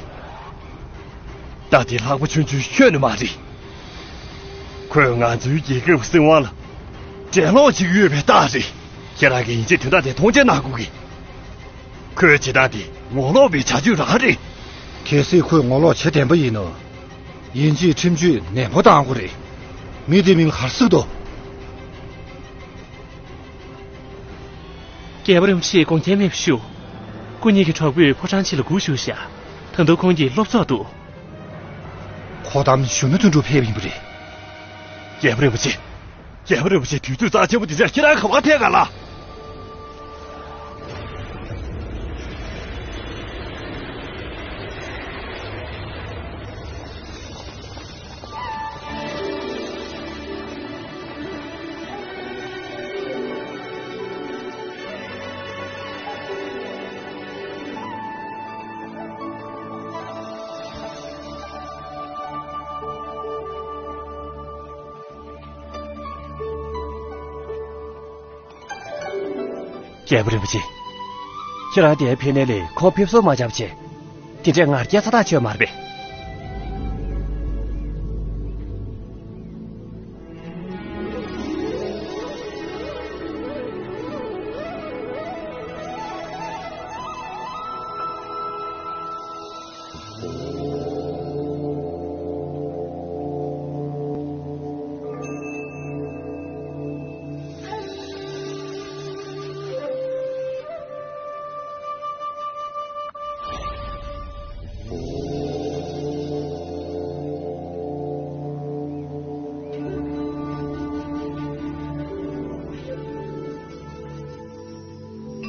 རྟ་དེ་ལྷགས་པ་ཆུང་ཆུང་ཁྱོན་ནས་མ་རེད། ཁོས་ང་ཚོའི་རྒྱལ་ཁབ་སྲིད་དབང་ལ་འགྲན་སློང་བྱེད་ཀྱི་ཡོད་པའི་རྟགས་རེད། ཁྱེད་རང་གིས་ཡིན་གཅིག་མིན་གཅིག་དེ་འདྲ་དེ་མཐོང་ཆེན་གནང་དགོས་ཀྱི། ཁོའི་བྱེད་སྟངས་དེ་ངོ་ལོག་པའི་བྱ་སྤྱོད་རང་རེད། གལ་སྲིད་ཁོས་ངོ་ལོག་བྱེད་བདེན་པ་ཡིན་ན། ཡིན་གཅིག་ཁྲིམས་གཅོད་ནན་པོ་གཏང་དགོས་རེད། མི་དེའི་མིང་ལ་ག་རེ་ཟེར་གྱི་འདུག་རྒྱལ་པོ་རིན་པོ་ཆེས་དགོངས་འགལ་མེད་པ་ཞུ། སྐུ་ཉིད་ཀྱི་གྲོགས་པོས་ཕོ་བྲང་ཕྱི་ལ་སྒུག་བཞུགས་ཤག་ད་དུང་ཁོང་གིས་སློབ་ཚོགས་འདུག་ཁོ་དང་གཞོན་ནུ་དོན་གྲུབ་ཕེབས་ཡིན་པ་རེད། རྒྱལ་པོ་རིན་པོ་ཆེ། རྒྱལ་པོ་རིན་པོ་ཆེ། དུས་ཚོད་རྩ་ཆེན་པོ་འདི་ཚོར་ཁྱེད་རང་ག་པར་ཕེབས་ག་ལ། རྒྱལ་པོ་རིན་པོ་ཆེ། ཁྱེད་རང་དེར་ཕེབས་ནའི་ལས་ཁོང་ཕེབས་བསུ་མ་བྱས་པ་བྱས། དེ་འདྲའི་ངར་སྐད་ཚ་ཐག་ཆོད་མ་རེད་པས།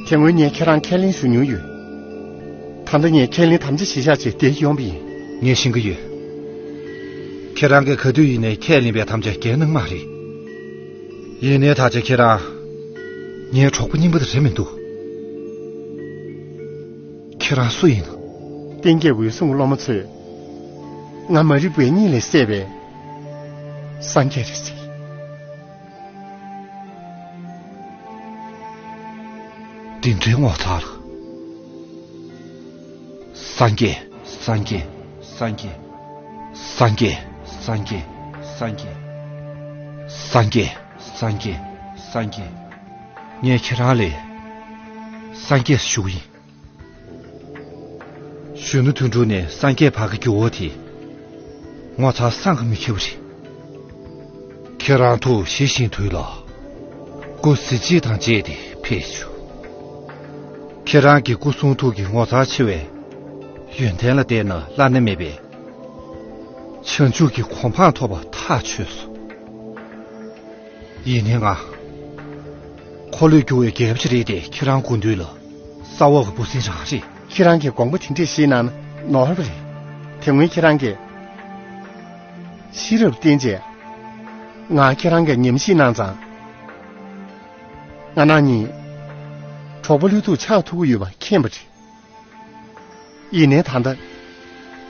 དེ་སྔོན་ངས་ཁྱེད་རང་ཁས་ལེན་ཞུ་མྱོང་ཡོད། ད་ལྟ་ངས་ཁས་ལེན་དམ་བཅའ་གཞིར་བཞག་བྱས་འདིར་ཡོང་བ་ཡིན། ངས་ཤེས་ཀྱི་ཡོད། ཁྱེད་རང་གིས་ག་དུས་ཡིན་ནའི་ཁས་ལེན་པའི་ཐམས་ཅད་འགན་གནང་མ་རེད། ཡིན་ནའི་ད་ཆ་ཁྱེད་རང་ངའི་གྲོགས་པོ་རྙིང་པ་དེ་རེད་མི་འདུག་ཁྱེད་རང་སུ་ཡིན་ནམ། བསྟན་རྒྱས་འོད་སྲུང་སློབ་མ་ཚོས་ང་མ་རིག་པའི་གཉིད་ལས་སད་པའི་སངས་རྒྱས་རེད་ཟེར། འདི་འདྲའི་ངོ་མཚར་ལ། སངས་རྒྱས། སངས་རྒྱས། སངས་རྒྱས། སངས་རྒྱས། སངས་རྒྱས། སངས་རྒྱས། སངས་རྒྱས། སངས་རྒྱས། སངས་རྒྱས། སངས་རྒྱས། ངས་ཁྱེད་རང་ལ་སངས་རྒྱས་ཞུ་གི་ཡིན། གཞོན་ནུ་དོན་གྲུབ་ནས་སངས་རྒྱས་བར་གྱི་འགྱུར་བ་དེ་ངོ་མཚར་བསམ་གྱིས་མི་ཁྱབ་པ་རེད། ཁྱེད་རང་ཐུགས་ཞི་བཞིན་དུས་ལ། སྐུ་གཟི་བརྗིད་དང་བཅས་ཏེ་ཕེབས་བྱུང་། ཁྱེད་རང་གི་སྐུ་གསུང་ཐུགས་ཀྱི་ངོ་མཚར་ཆེ་བའི་ཡོན་ཏན་ལ་བལྟས་ན་བླ་ན་མེད་པའི་བྱང་ཆུབ་ཀྱི་གོ་འཕང་ཐོབ་པ་ཐག་ཆོད་སོང་། ཡིན་ནའི་ང་འཁོར་ལོས་སྒྱུར་བའི་རྒྱལ་པོ་ཞིག་རེད་དེ། ཁྱེད་རང་དགོངས་དུས་ལ་ས་འོག་གི་འབུ་སྲིན་རང་རེད། ཁྱེད་རང་གིས་དགོངས་པ་དེ་འདྲས་བཞེས་གནང་ན་ནོར་བ་རེད། དེ་སྔོན་ཁྱེད་རང་གིས་ཤེས་རབ་བསྟན་རྗེས། ང་ཁྱེད་རང་གི་ཉམས་ཞིབ་གནང་ཙང་། ང་རང་གཉིས་གྲོགས་པོ་ལྷན་དུ་ཆགས་ཐུབ་ཀྱི་ཡོད་པ་མཁྱེན་པ་རེད། ཡིན་ནའི་ད་ལྟ་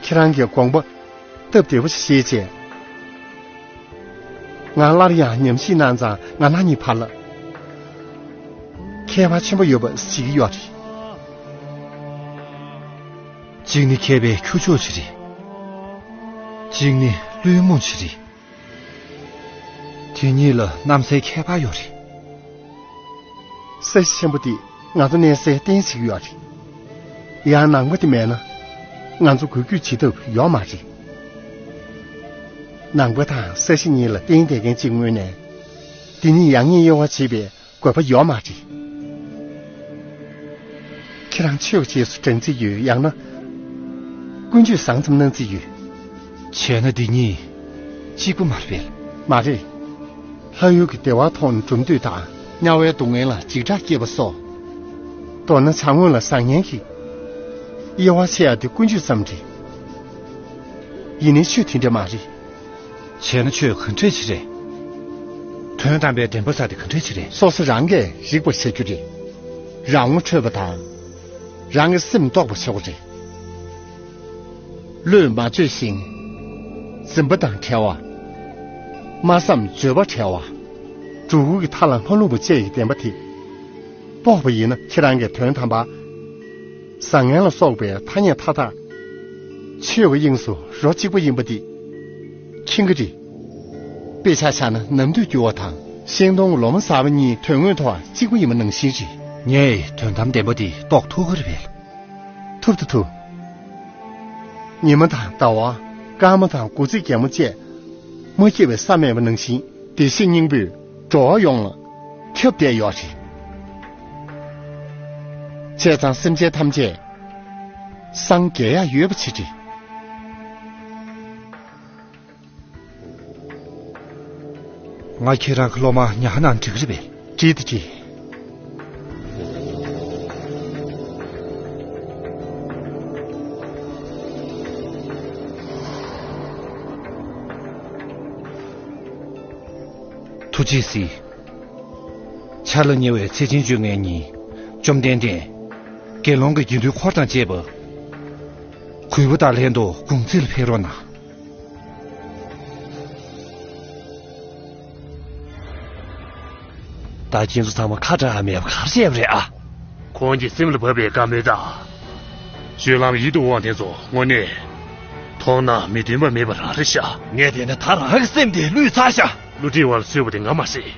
ཁྱེད་རང་གིས་དགོངས་པ་སྟབས་བདེ་པོ་ཞིག་བཞེས་རྗེས། ང་སླར་ཡང་ཉམས་ཞིབ་གནང་ཙང་ང་རང་གཉིས་བར་ལ་ཁྱད་པར་ཆེན་པོ་ཡོད་པ་གཟིགས་ཀྱི་ཡོད་རེད། གཅིག་ནི་མཁས་པའི་ཁྱུ་མཆོག་ཅིག་རེད། གཅིག་ནི་བླུན་རྨོངས་ཅིག་རེད། དེ་གཉིས་ལ་གནམ་སའི་ཁྱད་པར་ཡོད་རེད། ས་གཞི་ཆེན་པོ་འདི་ང་ཚོ་གནས་སའི་རྟེན་བྱེད་ཀྱི་ཡོད་རེད། ཡང་ནང་པ་འདི་མེད་ན་ང་ཚོ་འགུལ་སྐྱོད་བྱེད་ཐབས་ཡོད་མ་རེད། ནང་པ་དང་ས་གཞི་གཉིས་ལ་བརྟེན་བསྡད་མཁན་གཅིག་ངོས་ནས་འདི་གཉིས་ཡང་སྙིང་གཡེང་བ་བྱེད་པའི་དགོས་པ་ཡོད་མ་རེད། ཁྱེད་རང་ཆོས་ཀྱི་རྗེས་སུ་འབྲང་རྩིས་ཡོད། ཡང་ན་ཀུན་སྤྱོད་བཟང་ཙམ་གནང་རྩིས་ཡོད། བྱས་ན་འདི་གཉིས་གཅིག་པ་མ་རེད་པས། མ་རེད། ལྷ་ཡུལ་གྱི་བདེ་བ་མཐོང་ནས་གྲུམ་འདོད་དང་། དམྱལ་བའི་སྡུག་བསྔལ་ལ་འཇིགས་སྐྲག་སྐྱེས་པ་སོགས། མདོར་ན་བྱ་དངོས་ལ་བཟང་ངན་གྱི་དབྱེ་བ་ཕྱེ་ཡ་དེ་ཀུན་སྤྱོད་ཙམ་རེད། ཡིན་ནའི་ཆོས་དེ་འདྲ་མ་རེད། བྱས་ན་ཆོས་ག་འདྲས་ཅིག་རེད། དོན་དམ་པའི་བདེན་པ་ཟེར་དེ་ག་འདྲས་ཅིག་རེད། སོ་སོ་རང་གིས་རིག་པར་བྱ་རྒྱུ་རེད། རང་ངོ་འཕྲོད་པ་དང་། རང་གི་སེམས་རྟོགས་པར་བྱ་དགོས་རེད། བློས་མ་བཅོས་ཤིང་། འཛིན་པ་དང་བྲལ་བ། སྨྲ་བསམ་བརྗོད་པ་བྲལ་བ། སྒྲོ་སྐུར་གྱི་མཐའ་ལ་མ་ལྷུང་བ་བཅས་ཀྱི་བདེན་པ་དེ་དཔོག་པ་ཡིན་ན། ཁྱེད་རང་གིས་དོན་དམ་པར་བཟང་ངན་ལ་སོགས་པའི་ཐ་སྙད་མཐའ་དག་ཆོས་ཀྱི་དབྱིངས་སུ་རོ་གཅིག་པ་ཡིན་པ་འདི་མཁྱེན་གྱི་རེད། དཔེ་ཆ་བཞག་ན་ནམ་དུས་འགྱུར་བ་དང་ཤིང་སྡོང་གི་ལོ་མ་གསར་པ་གཉིས་དོན་དངོས་ཐོག་གཅིག་པ་ཡིན་པ་ནང་བཞིན་རེད། ངས་དོན་དམ་བདེན་པ་འདི་རྟོགས་ཐུབ་ཀྱི་རེད་པས། ཐུབ་ད་ཐུབ། ཉི་མ་དང་ཟླ་བ། སྐར་མ་དང་དགུ་ཚིགས་རྒྱལ་མོ་བཅས་མ་སྐྱེས་པའི་ས་མེད་པ་ནང་བཞིན། བདེ་གཤེགས་སྙིང་པོས་འགྲོ་བ་ཡོངས་ལ་ཁྱབ་བསྡད་ཡོད་རེད། བྱས་ཙང་སེམས་ཅན་ཐམས་ཅད་སངས་རྒྱས་ཡག་ཡོད་པ་ཅིག་རེད། ང་ཁྱེད་རང་གི་སློབ་མ་ཉག་གནང་འགྲིག་རེད་པས། འགྲིག་དེ་འགྲིག་ཐུགས་རྗེས་གཟིགས། འཆར་ལ་ཉེ་བའི་ཚེས་ཆེན་བཅོ་ལྔའི་ཉིན། བཅོམ་ལྡན་འདས་དགེ་སློང་གི་དགེ་འདུན་འཁོར་དང་བཅས་པ་གུས་པ་དང་ལྷན་དུ་དགུང་ཚིགས་ལ་ཕེབས་རོགས་གནང་། ད་ཁྱེད་ཚོ་ཚང་མ་ཁ་གྲག་མེད་པ་ག་རེ་བྱས་པ་རེད་ཨ། ཁོང་གི་སེམས་ལ་བབས་པའི་བཀའ་མོལ་དང་། སྤྱོད་ལམ་ཡིད་དུ་འོང་དེ་ཚོ་དངོས་གནས་མཐོང་ན་མི་མཐུན་པ་མེད་པ་རང་རེད་ཤག་ངས་བལྟས་ན་ད་རང་གི་སེམས་དེ་བསླུས་ཚར་ཤག་བསླུ་བྲིད་པ་ལ་གསོལ་བ་དེ་ང་མ་རེད།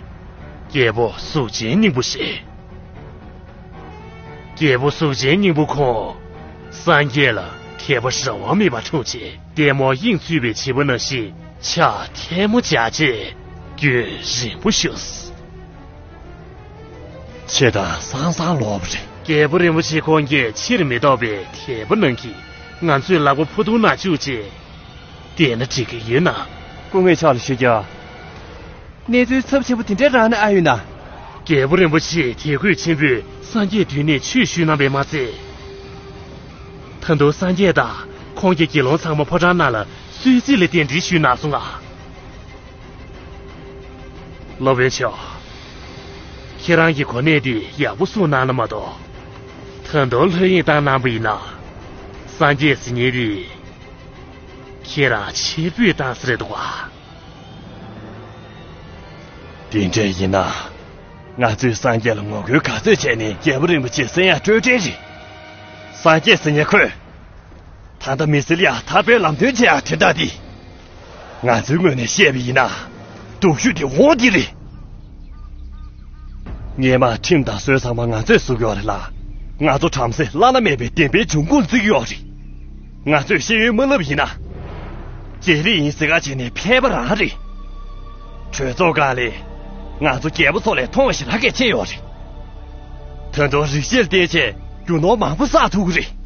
རྒྱལ་པོ་གཟུགས་ཅན་སྙིང་པོ་ཞེས། རྒྱལ་པོ་གཟུགས་ཅན་སྙིང་པོ་ཁོང་། སངས་རྒྱས་ལ་མཁས་པ་རང་དབང་མེད་པར་འཁྲུངས་རྗེས། ལྟད་མོར་དབྱིངས་ཚུད་པའི་བྱིས་པ་ནང་བཞིན་ཕྱག་ཐལ་མོ་སྦྱར་རྗེས་རྒྱུན་རིང་པོ་བཞུགས། ཆེ་དང་སང་སང་ལོག་པ་རེད། རྒྱལ་པོ་རིན་པོ་ཆེ་ཁོང་གིས་ཕྱིར་མི་ལྡོག་པའི་དད་པ་གནང་གིས་ང་ཚོའི་ལག་པ་ཕུ་ཐུང་ནང་བཅུག་རྗེས། བལྟས་ན་འགྲིག་གི་ཡོད་ན། སྐུ་ངོ་ཕྱག་ལ་ཞུ་རྒྱུ། གནས་ཚུལ་ཚབས་ཆེན་པོ་དེ་འདྲ་རང་ན་ཨ་ཡོད་ན། རྒྱལ་པོ་རིན་པོ་ཆེས་དད་གུས་ཆེན་པོས་སངས་རྒྱས་མདུན་ནས་ཆོས་ཞུས་གནང་བས་མ་ཚད། ད་དུང་སངས་རྒྱས་དང་ ཁོང་གིས་དགེ་སློང་ཚང་མ་ཕོ་བྲང་ནང་ལ་གསོལ་ཚིགས་ལ་གདན་འདྲེན་ཞུས་གནང་སོང་ང་། སློབ་དཔོན་མཆོག་ཁྱེད་རང་གི་གོ་གནས་འདི་ཡག་པོ་སྲུང་གནང་ན་མ་གཏོགས། ད་དུང་ལྷོད་གཡེང་བཏང་གནང་པ་ཡིན་ན། སངས་རྒྱས་ཟེར་མཁན་འདི་ཁྱེད་རང་ཕྱིར་འབུད་བཏང་ས་རེད་འདུག་ག། དེ་འདྲ་ཡིན་ན། ང་ཚོས་སངས་རྒྱས་ལ་ངོ་རྒོལ་ག་ཚོད་བྱས་ནས་རྒྱལ་པོ་རིན་པོ་ཆེ་བསད་ཡག་སྤྲོད་བྲལ་རེད། སངས་རྒྱས་ཟེར་མཁན་ཁོས། ད་ལྟ་མི་སེར་ལ་ཡ་ཐར་པའི་ལམ་སྟོན་བྱེད་ཡག་དེ་འདྲ་དེ། ང་ཚོའི་ངོས་ནས་བཤད་པ་ཡིན་ན། སྡུག་ཤོས་དེ་འོ་དེ་རེད། སྔོན་མ་ཁྲིམས་དང་སྲོལ་ཚང་མ་ང་ཚོས་བཟོ་གི་ཡོད་རེད་ལ། ང་ཚོ་བྲམ་ཟེ་བླ་ན་མེད་པའི་བདེན་པའི་འབྱུང་ཁུངས་བརྩི་གི་ཡོད་རེད། ང་ཚོས་ཤེས་ཡོན་མ་བསླབས་ཡིན་ན། རྒྱལ་རིགས་ཡིན་ཟེར་ག་བྱས་ནས་ཕལ་པ་རང་རེད། གྲོས་ཚོགས་སྒང་ལས། ང་ཚོ་རྒྱལ་པོ་ཚོ་ལས་མཐོང་བ་ཞེ་དྲག་གལ་ཆེ་ཡོད་རེད། ད་དུང་རིག་བྱེད་བལྟས་བྱས་རྒྱུ་ནོར་མང་པོ་བསགས་ཐུབ་ཀྱི་རེད།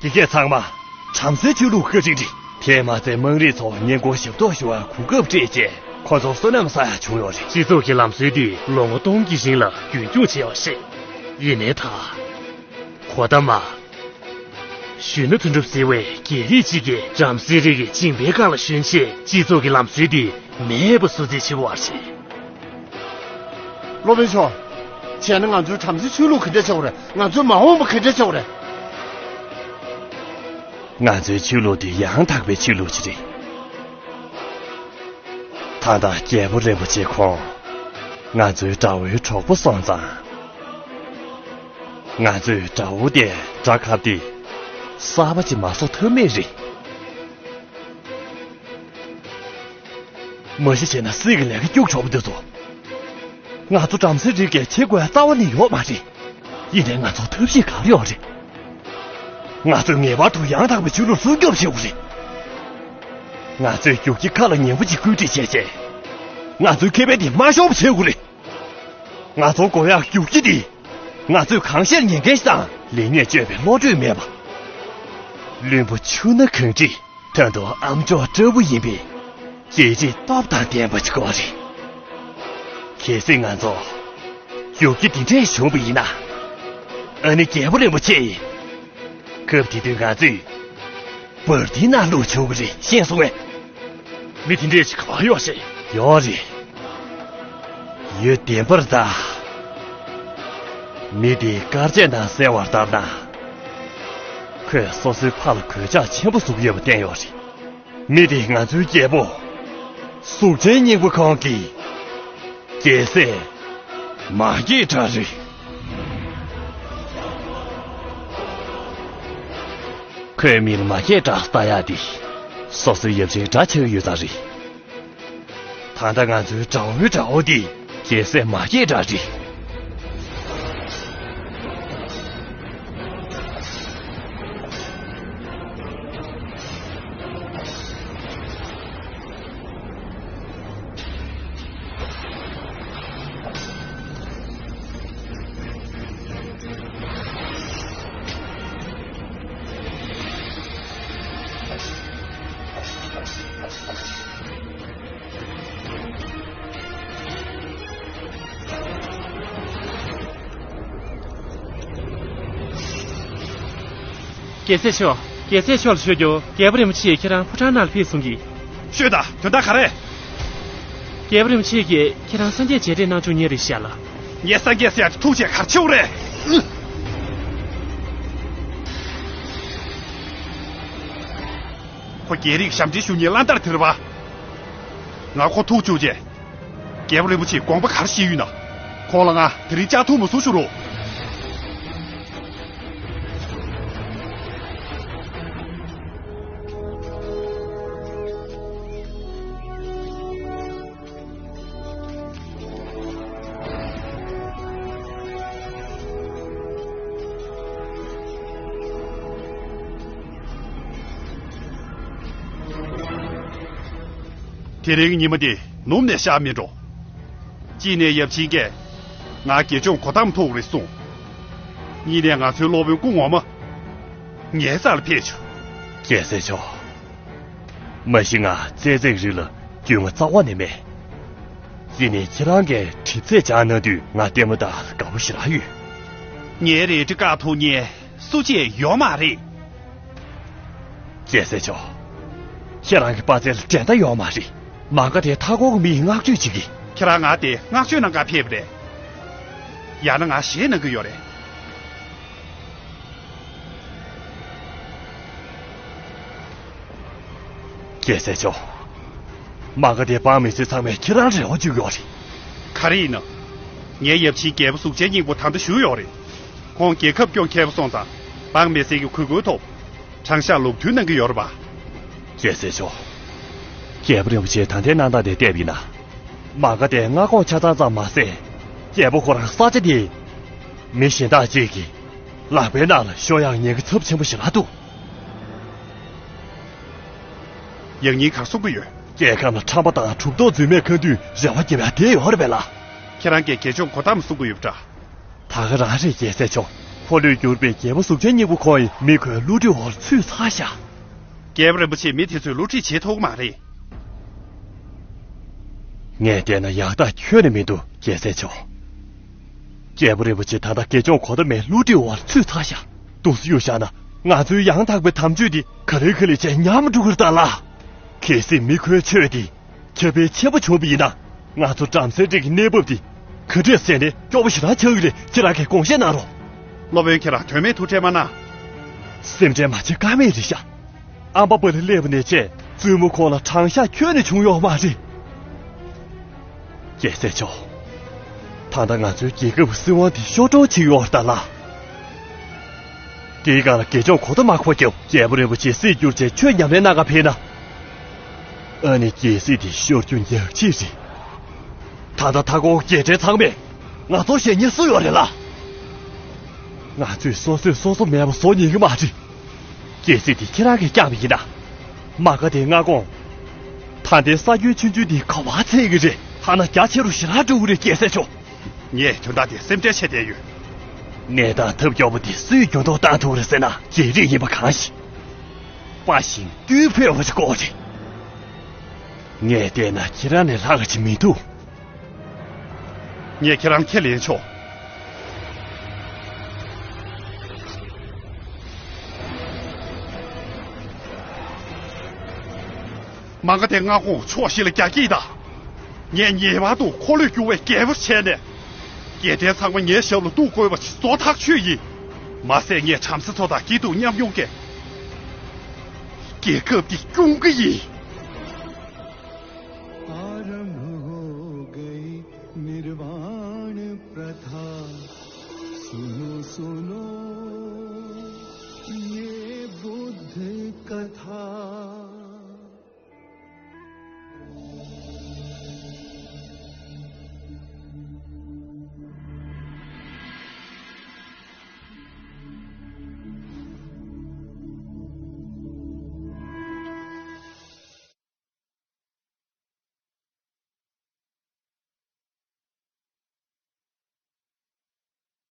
དེ་གས་ཚང་མ་བྲམ་ཟེའི་ཆོས་ལུགས་བཀའ་དྲིན་རེད། དེས་མ་ཚད་དམངས་རིགས་ཚོ་ཉེན་ཁོར་ཞབས་ཏོག་ཞུ་བར་གོ་སྐབས་སྤྲད་བྱས་ཁོ་ཚོར་བསོད་ནམས་བསགས་ཡག་བྱུང་ཡོད་རེད། སྤྱི་ཚོགས་ཀྱི་ལམ་སྲོལ་འདི་ལོ་ངོ་སྟོང་གི་རིང་ལ་རྒྱུན་འཁྱོངས་བྱས་པ་རེད། ཡིན་ནའི་ད། གོ་ད་མ། གཞོན་ནུ་དོན་གྲུབ་ཟེར་བའི་རྒྱལ་རིགས་གཅིག་གིས་བྲམ་ཟེ་རིགས་ཀྱི་སྦྱིན་པའི་སྒང་ལ་ཞོན་བྱས་སྤྱི་ཚོགས་ཀྱི་ལམ་སྲོལ་འདི་མེད་པ་བཟོ་རྩིས་བྱེད་ཀྱི་ཡོད་རེད། སློབ་དཔོན་མཆོག་བྱས་ན་ང་ཚོའི་བྲམ་ཟེའི་ཆོས་ལུགས་ག་འདྲ་བྱེད་དགོས་རེད། ང་ཚོའི་མ་འོངས་པ་ག་འདྲ་བྱེད་དགོས་རེད། ང་ཚོའི་ཆོས་ལུགས་འདི་ཡང་དག་པའི་ཆོས་ལུགས་ཅིག་རེད། ད་ལྟ་རྒྱལ་པོ་རིན་པོ་ཆེ་ཁོང་ང་ཚོའི་དགྲ་བོའི་གྲོགས་པོ་སོང་ཙང་། ང་ཚོས་དགྲ་བོ་དེ་དགྲ་ཁབ་སྟེ་གསར་པ་ཅིག་མ་བཟོ་ཐབས་མེད་རེད། མ་གཞི་བྱས་ན་སྲིད་ཀྱི་ལས་ཀ་སྐྱུག་བྲོ་བོ་འདི་ཚོ། ང་ཚོ་བྲམ་ཟེ་རིགས་ཀྱིས་བྱེད་དགོས་རྩ་བ་ནས་ཡོད་མ་རེད། ཡིན་ནའི་ང་ཚོར་ཐབས་ཤེས་ག་རེ་ཡོད་རེད། ང་ཚོས་ངེས་པར་དུ་ཡང་དག་པའི་ཆོས་ལུགས་སྲུང་སྐྱོབ་བྱེད་དགོས་རེད། ང་ཚོས་རྒྱུག་ཁྱི་ཁ་ལ་ཉན་པོ་ཅིག་བཀོད་སྒྲིག་བྱས་རྗེས། ང་ཚོའི་ཁེ་ཕན་དེ་མ་ཤོར་བ་བྱེད་དགོས་རེད། ང་ཚོར་དགོས་ཡག་རྒྱུག་ཁྱི་དེ། ང་ཚོས་གང་བཤད་ཉན་མཁན་ཞིག་དང་། ལེགས་ཉེས་དཔྱོད་པའི་བློ་གྲོས་མེད་པ། བླུན་པོ་ཆུ་སྣ་གངས་རི། ད་དུང་ཨ་མཆོག་ལྟ་བུ་ཡིན་པའི་རྒྱལ་གཅེས་སྟོབས་དང་ལྡན་པ་ཅིག་དགོས་རེད། གལ་སྲིད་ང་ཚོ་རྒྱུག་ཁྱི་འདི་འདྲས་བྱུང་བ་ཡིན་ན། ཨ་ནི་རྒྱལ་པོ་རིན་པོ་ཆེ་ཡིས་སྐབས་དེ་དུས་ང་ཚོས་འབར་མདེལ་ནང་བླུགས་ཆོག་གི་རེད། ཤེས་སོང་ངས། མི་དེ་འདྲས་ཅིག་ག་པར་ཡོད་ཤེས། ཡོད་རེད། ཡུལ་བདེན་པར་གདའ། མི་དེའི་སྐར་ཆས་ནང་གསལ་བར་ལྟར་ན། ཁོས་སོ་སོའི་ཕ་ལ་གོད་ཆག་ཆེན་པོ་བཟོ་གི་ཡོད་པ་བསྟན་ཡོད་རེད། མི་དེ་ང་ཚོའི་རྒྱལ་པོ། གཟུགས་ཅན་སྙིང་པོ་ཁོང་གི་རྒྱལ་སྲས་མ་སྐྱེས་དགྲ་རེད། ཁོས་མི་ལ་མ་སྐྱེས་དགྲ་ལྟ་ཡག་དེ་སོ་སོའི་ཡབ་ཆེན་དགྲ་ཆགས་ཡོད་ཙང་རེད། ད་ལྟ་ང་ཚོའི་དགྲ་བོའི་དགྲ་བོ་དེ་རྒྱལ་སྲས་མ་སྐྱེས་དགྲ་རེད། རྒྱལ་སྲས་མཆོག་རྒྱལ་སྲས་མཆོག་ལ་ཤོད་རྒྱུ། རྒྱལ་པོ་རིན་པོ་ཆེ་ཁྱེད་རང་ཕོ་བྲང་ནང་ལ་ཕེབས་སོང་གི། ཤོད་དང་། དོན་དག་ག་རེ། རྒྱལ་པོ་རིན་པོ་ཆེ་གིས་ཁྱེད་རང་སངས་རྒྱས་མཇལ་འཕྲད་གནང་བཅུག་མཁན་རེད་ཤག་ལ། ངས་སངས་རྒྱས་ཟེར་ཡག་ཐུག་བྱས་ག་རེ་བྱེད་དགོས་རེད། ཁོ་རྒྱལ་རིགས་ཞབས་འདྲེན་ཞུ་མཁན་བླ་དར་དེ་རེད་པ། ང་ཁོ་ཐུག་བཅུག་རྗེས། རྒྱལ་པོ་རིན་པོ་ཆེས་དགོངས་པ་ག་རེ་བཞེས་ཡོད་ན། ཁོང་ལ་ང་དེ་རིང་ལྕགས་ཐུག་མ་བཟུང་ཞུ་རོགས། དེ་རིང་ཉི་མ་འདི་ནུབ་ནས་ཤར་མི་འགྲོ། གཅིག་ནས་ཡབ་ཆེན་གྱིས་ང་དགེ་སྦྱོང་གོ་ཏམ་ཐུག་རེད་གསུངས། གཉིས་ནས་ང་ཚོའི་སློབ་དཔོན་སྐུ་ངོ་མ་ངའི་རྩ་ལ་ཕེབས་བྱུང་། རྒྱལ་སྲས་མཆོག་མ་གཞི་ང་རྩེ་རྩེག་རིགས་ལ་རྒྱུས་མངའ་རྩ་བ་ནས་མེད། ཡིན་ནའི་ཁྱེད་རང་གིས་གྲིབ་ཚད་སྦྱངས་གནང་དུས་ང་ལྟད་མོ་ལྟ་དགའ་པོ་ཞེ་དྲག་ཡོད། ངའི་རལ་གྲི་བཀག་ཐུབ་མཁན་སུ་གཅིག་ཡོད་མ་རེད། རྒྱལ་སྲས་མཆོག་ཁྱེད་རང་གི་དཔའ་རྩལ་འགྲན་ཟླ་ཡོད་མ་རེད། མ་ག་དེ་མཐའ་འཁོར་གྱི་མི་ཡིས་བསྔགས་བརྗོད་བྱེད་ཀྱི། ཁྱེད་རང་ང་དེ་བསྔགས་བརྗོད་གནང་གར་ཕེབས་པ་རེད། ཡང་ན་ང་ཞེད་གནང་གི་ཡོད་རེད། རྒྱལ་སྲས་མཆོག་མ་ག་དེ་འབངས་མི་སེར་ཚང་མས་ཁྱེད་རང་རེ་བ་བཅོལ་གྱི་ཡོད་རེད། ག་རེ་ཡིན་ནམ། ངའི་ཡབ་ཆེན་རྒྱལ་པོ་གཟུགས་ཅན་སྙིང་པོ་ད་ལྟ་བཞུགས་ཡོད་རེད། ཁོང་རྒྱལ་ཁབ་སྐྱོང་མཁས་པོ་སོང་ཙང་། འབངས་མི་སེར་གྱི་གུས་བཀུར་ཐོག་དྲང་གཞག་ལུགས་མཐུན་གནང་གི་ཡོད་རེད་པ། རྒྱལ་སྲས་མཆོག་རྒྱལ་པོ་རིན་པོ་ཆེས་ད་ལྟའི་གནས་སྟངས་དེ་བལྟས་པ་ཡིན་ན། མ་ག་དེ་མངའ་ཁོངས་ཆ་ཚང་ཙམ་མ་ཟད། རྒྱལ་པོ་ཁོ་རང་ས་ཆ་དེའི་མི་གཞན་དག་ཅིག་གི་ལག་པའི་ནང་ལ་ཤོར་ཡག་ཉེན་ཁ་ཚབས་ཆེན་པོ་ཞེ་དྲག་འདུག་ཡང་སྙིང་གར་གསུང་གི་ཡོད། རྒྱལ་ཁམས་ལ་ཁྲམ་པ་དང་གྲུབ་ཐོབ་རྫུན་མས་ཁ་མདུན་རེ་བ་རྒྱབ་ཡ་དེ་ཡོད་རེད་པས་ལ། ཁྱེད་རང་གིས་དགེ་སྦྱོང་གོ་ཏམ་གསུང་གི་ཡོད་པ་འདྲ། ད་ག་རང་རེད་རྒྱལ་སྲས་མཆོག་འཁོར་ལོས་བསྒྱུར་བའི་རྒྱལ་པོ་གཟུགས་ཅན་སྙིང་པོ་ཁོང་ཡི་མི་ཁོའི་བསླུ་བྲིད་འོག་ཚུད་ཚར་ཤག་རྒྱལ་པོ་རིན་པོ་ཆེས་མི་དེ་ཚོའི་བསླུ་བྲིད་བྱེད་ཐུབ་ཀྱི་མ་རེད། ངས་བལྟས་ན་ཡག་རྟགས་ཁྱོན་ནས་མི་འདུག་རྒྱལ་སྲས་མཆོག་རྒྱལ་པོ་རིན་པོ་ཆེ་ད་ལྟ་དགེ་སྦྱོང་གོ་ཏམ་མའི་བསླུ་བྲིད་འོག་ཚུད་ཚར་ཤག་འདུག་སེ་གཡུག་བཞག་ན་ང་ཚོའི་ཡང་དག་པའི་དམ་ཆོས་འདི་ག་ལེ་ག་ལེ་བྱས་ཉམས་འགྲོ་གི་རེད་ད་ལ། གལ་སྲིད་མི་ཁོའི་ཆོས་འདི་ཁྱབ་སྤེལ་ཆེན་པོ་བྱུང་བ་ཡིན་ན། ང་ཚོ་བྲམ་ཟེ་རིགས་ཀྱི་གནས་བབ་འདི་ག་འདྲས་ཟེར་ནས་སྐྱོ་པོ་ཞེ་དྲག་ཆགས་ཀྱི་རེད། ཁྱེད་རང་གིས་དགོངས་བཞེས་གནང་རོགས། སློབ་དཔོན་ཁྱེད་རང་དོན་མེད་ཐུགས་ཁྲལ་མ་གནང་། སེམས་ཁྲལ་མ་བྱེད་ཀ་མེད་རེད་ཤག་ཨམ་པ་པ་ལ་སླེབས་པ་ནས་བྱས་བཙུན་མོ་ཁོང་ལ་དྲང་གཞག་ཁྱོན་ནས་བྱུང་ཡོད་མ་རེད། རྒྱལ་སྲས་མཆོག་ད་ལྟ་ང་ཚོའི་རྒྱལ་ཁབ་སྲིད་དབང་འདི་ཤོར་འགྲོ་ཆེ་ཡོད་རེད་ད་ལ། དེའི་སྒང་ལ་དགེ་སྦྱོང་གོ་ཏ་མ་ཁོ་རྒྱབ་རྒྱལ་པོ་རིན་པོ་ཆེ་སྲིད་བསྒྱུར་བྱས་ཆོས་ཉམས་ལེན་གནང་ག་ཕེབས་ན། ཨ་ནི་རྒྱལ་སྲིད་དེ་ཤོར་རྒྱུ་ཉག་གཅིག་རེད། ད་ལྟ་མཐའ་འཁོར་རྒྱལ་ཕྲན་ཚང་མས་ང་ཚོར་ཞེད་སྣང་སུ་ཡོད་རེད་ལ། ང་ཚོས་སོ་སོས་སོ་སོ་མེད་པ་བཟོ་ཉན་གི་མ་རེད། རྒྱལ་སྲིད་དེ་ཁྱེད་རང་གིས་བསྐྱངས་པ་ཡིན་ན། མ་ག་དེའི་མངའ་ཁོངས། ད་ལྟའི་ས་ཁྱོན་ཆུང་ཆུང་འདི་ག་པར་འཚོལ་གི་རེད། ཐ་ན་རྒྱ་ཆེ་རུ་ཞེ་དྲག་འགྲོ་གི་རེད་རྒྱལ་སྲས་མཆོག་ངས་དོན་དག་དེ་སེམས་ཁྲལ་བྱས་བསྡད་ཡོད། གནས་སྟངས་ཐབས་སྐྱོ་པོ་འདི་སུས་འགྱུར་ལྡོག་བཏང་ཐུབ་རེད་ཟེར་ན་རྒྱལ་རིགས་ཡིན་པ་གང་ཞིག་དཔའ་ཞིང་རྒྱུད་ཕེབས་པ་ཞིག་དགོས་རེད། ངས་བལྟས་ན་ཁྱེད་རང་ལས་ལྷག་ག་ཅིག་མི་འདུག་ངས་ཁྱེད་རང་ཁས་ལེན་ཆོག་མ་ག་དེ་མངའ་ཁོངས་ཕྱོགས་བཞི་ལ་རྒྱ་སྐྱེད་དང་། ངས་ངེས་པར་དུ་འཁོར་ལོས་སྒྱུར་བའི་རྒྱལ་པོ་བྱས་ནས། རྒྱལ་ཕྲན་ཚང་མ་ངའི་ཞབས་ལ་གཏུག་དགོས་པ་ཞིག་བཟོ་ཐག་ཆོད་ཡིན། མ་ཟད་ངས་བྲམ་ཟེ་ཚོ་དང་སྐྱིད་སྡུག་མཉམ་མྱོང་གི་རྒྱལ་ཁབ་འདི་སྐྱོང་གི་ཡིན། आरंभ हो गई निर्वाण प्रथा। सुनो, सुनो, ये बुद्ध कथा।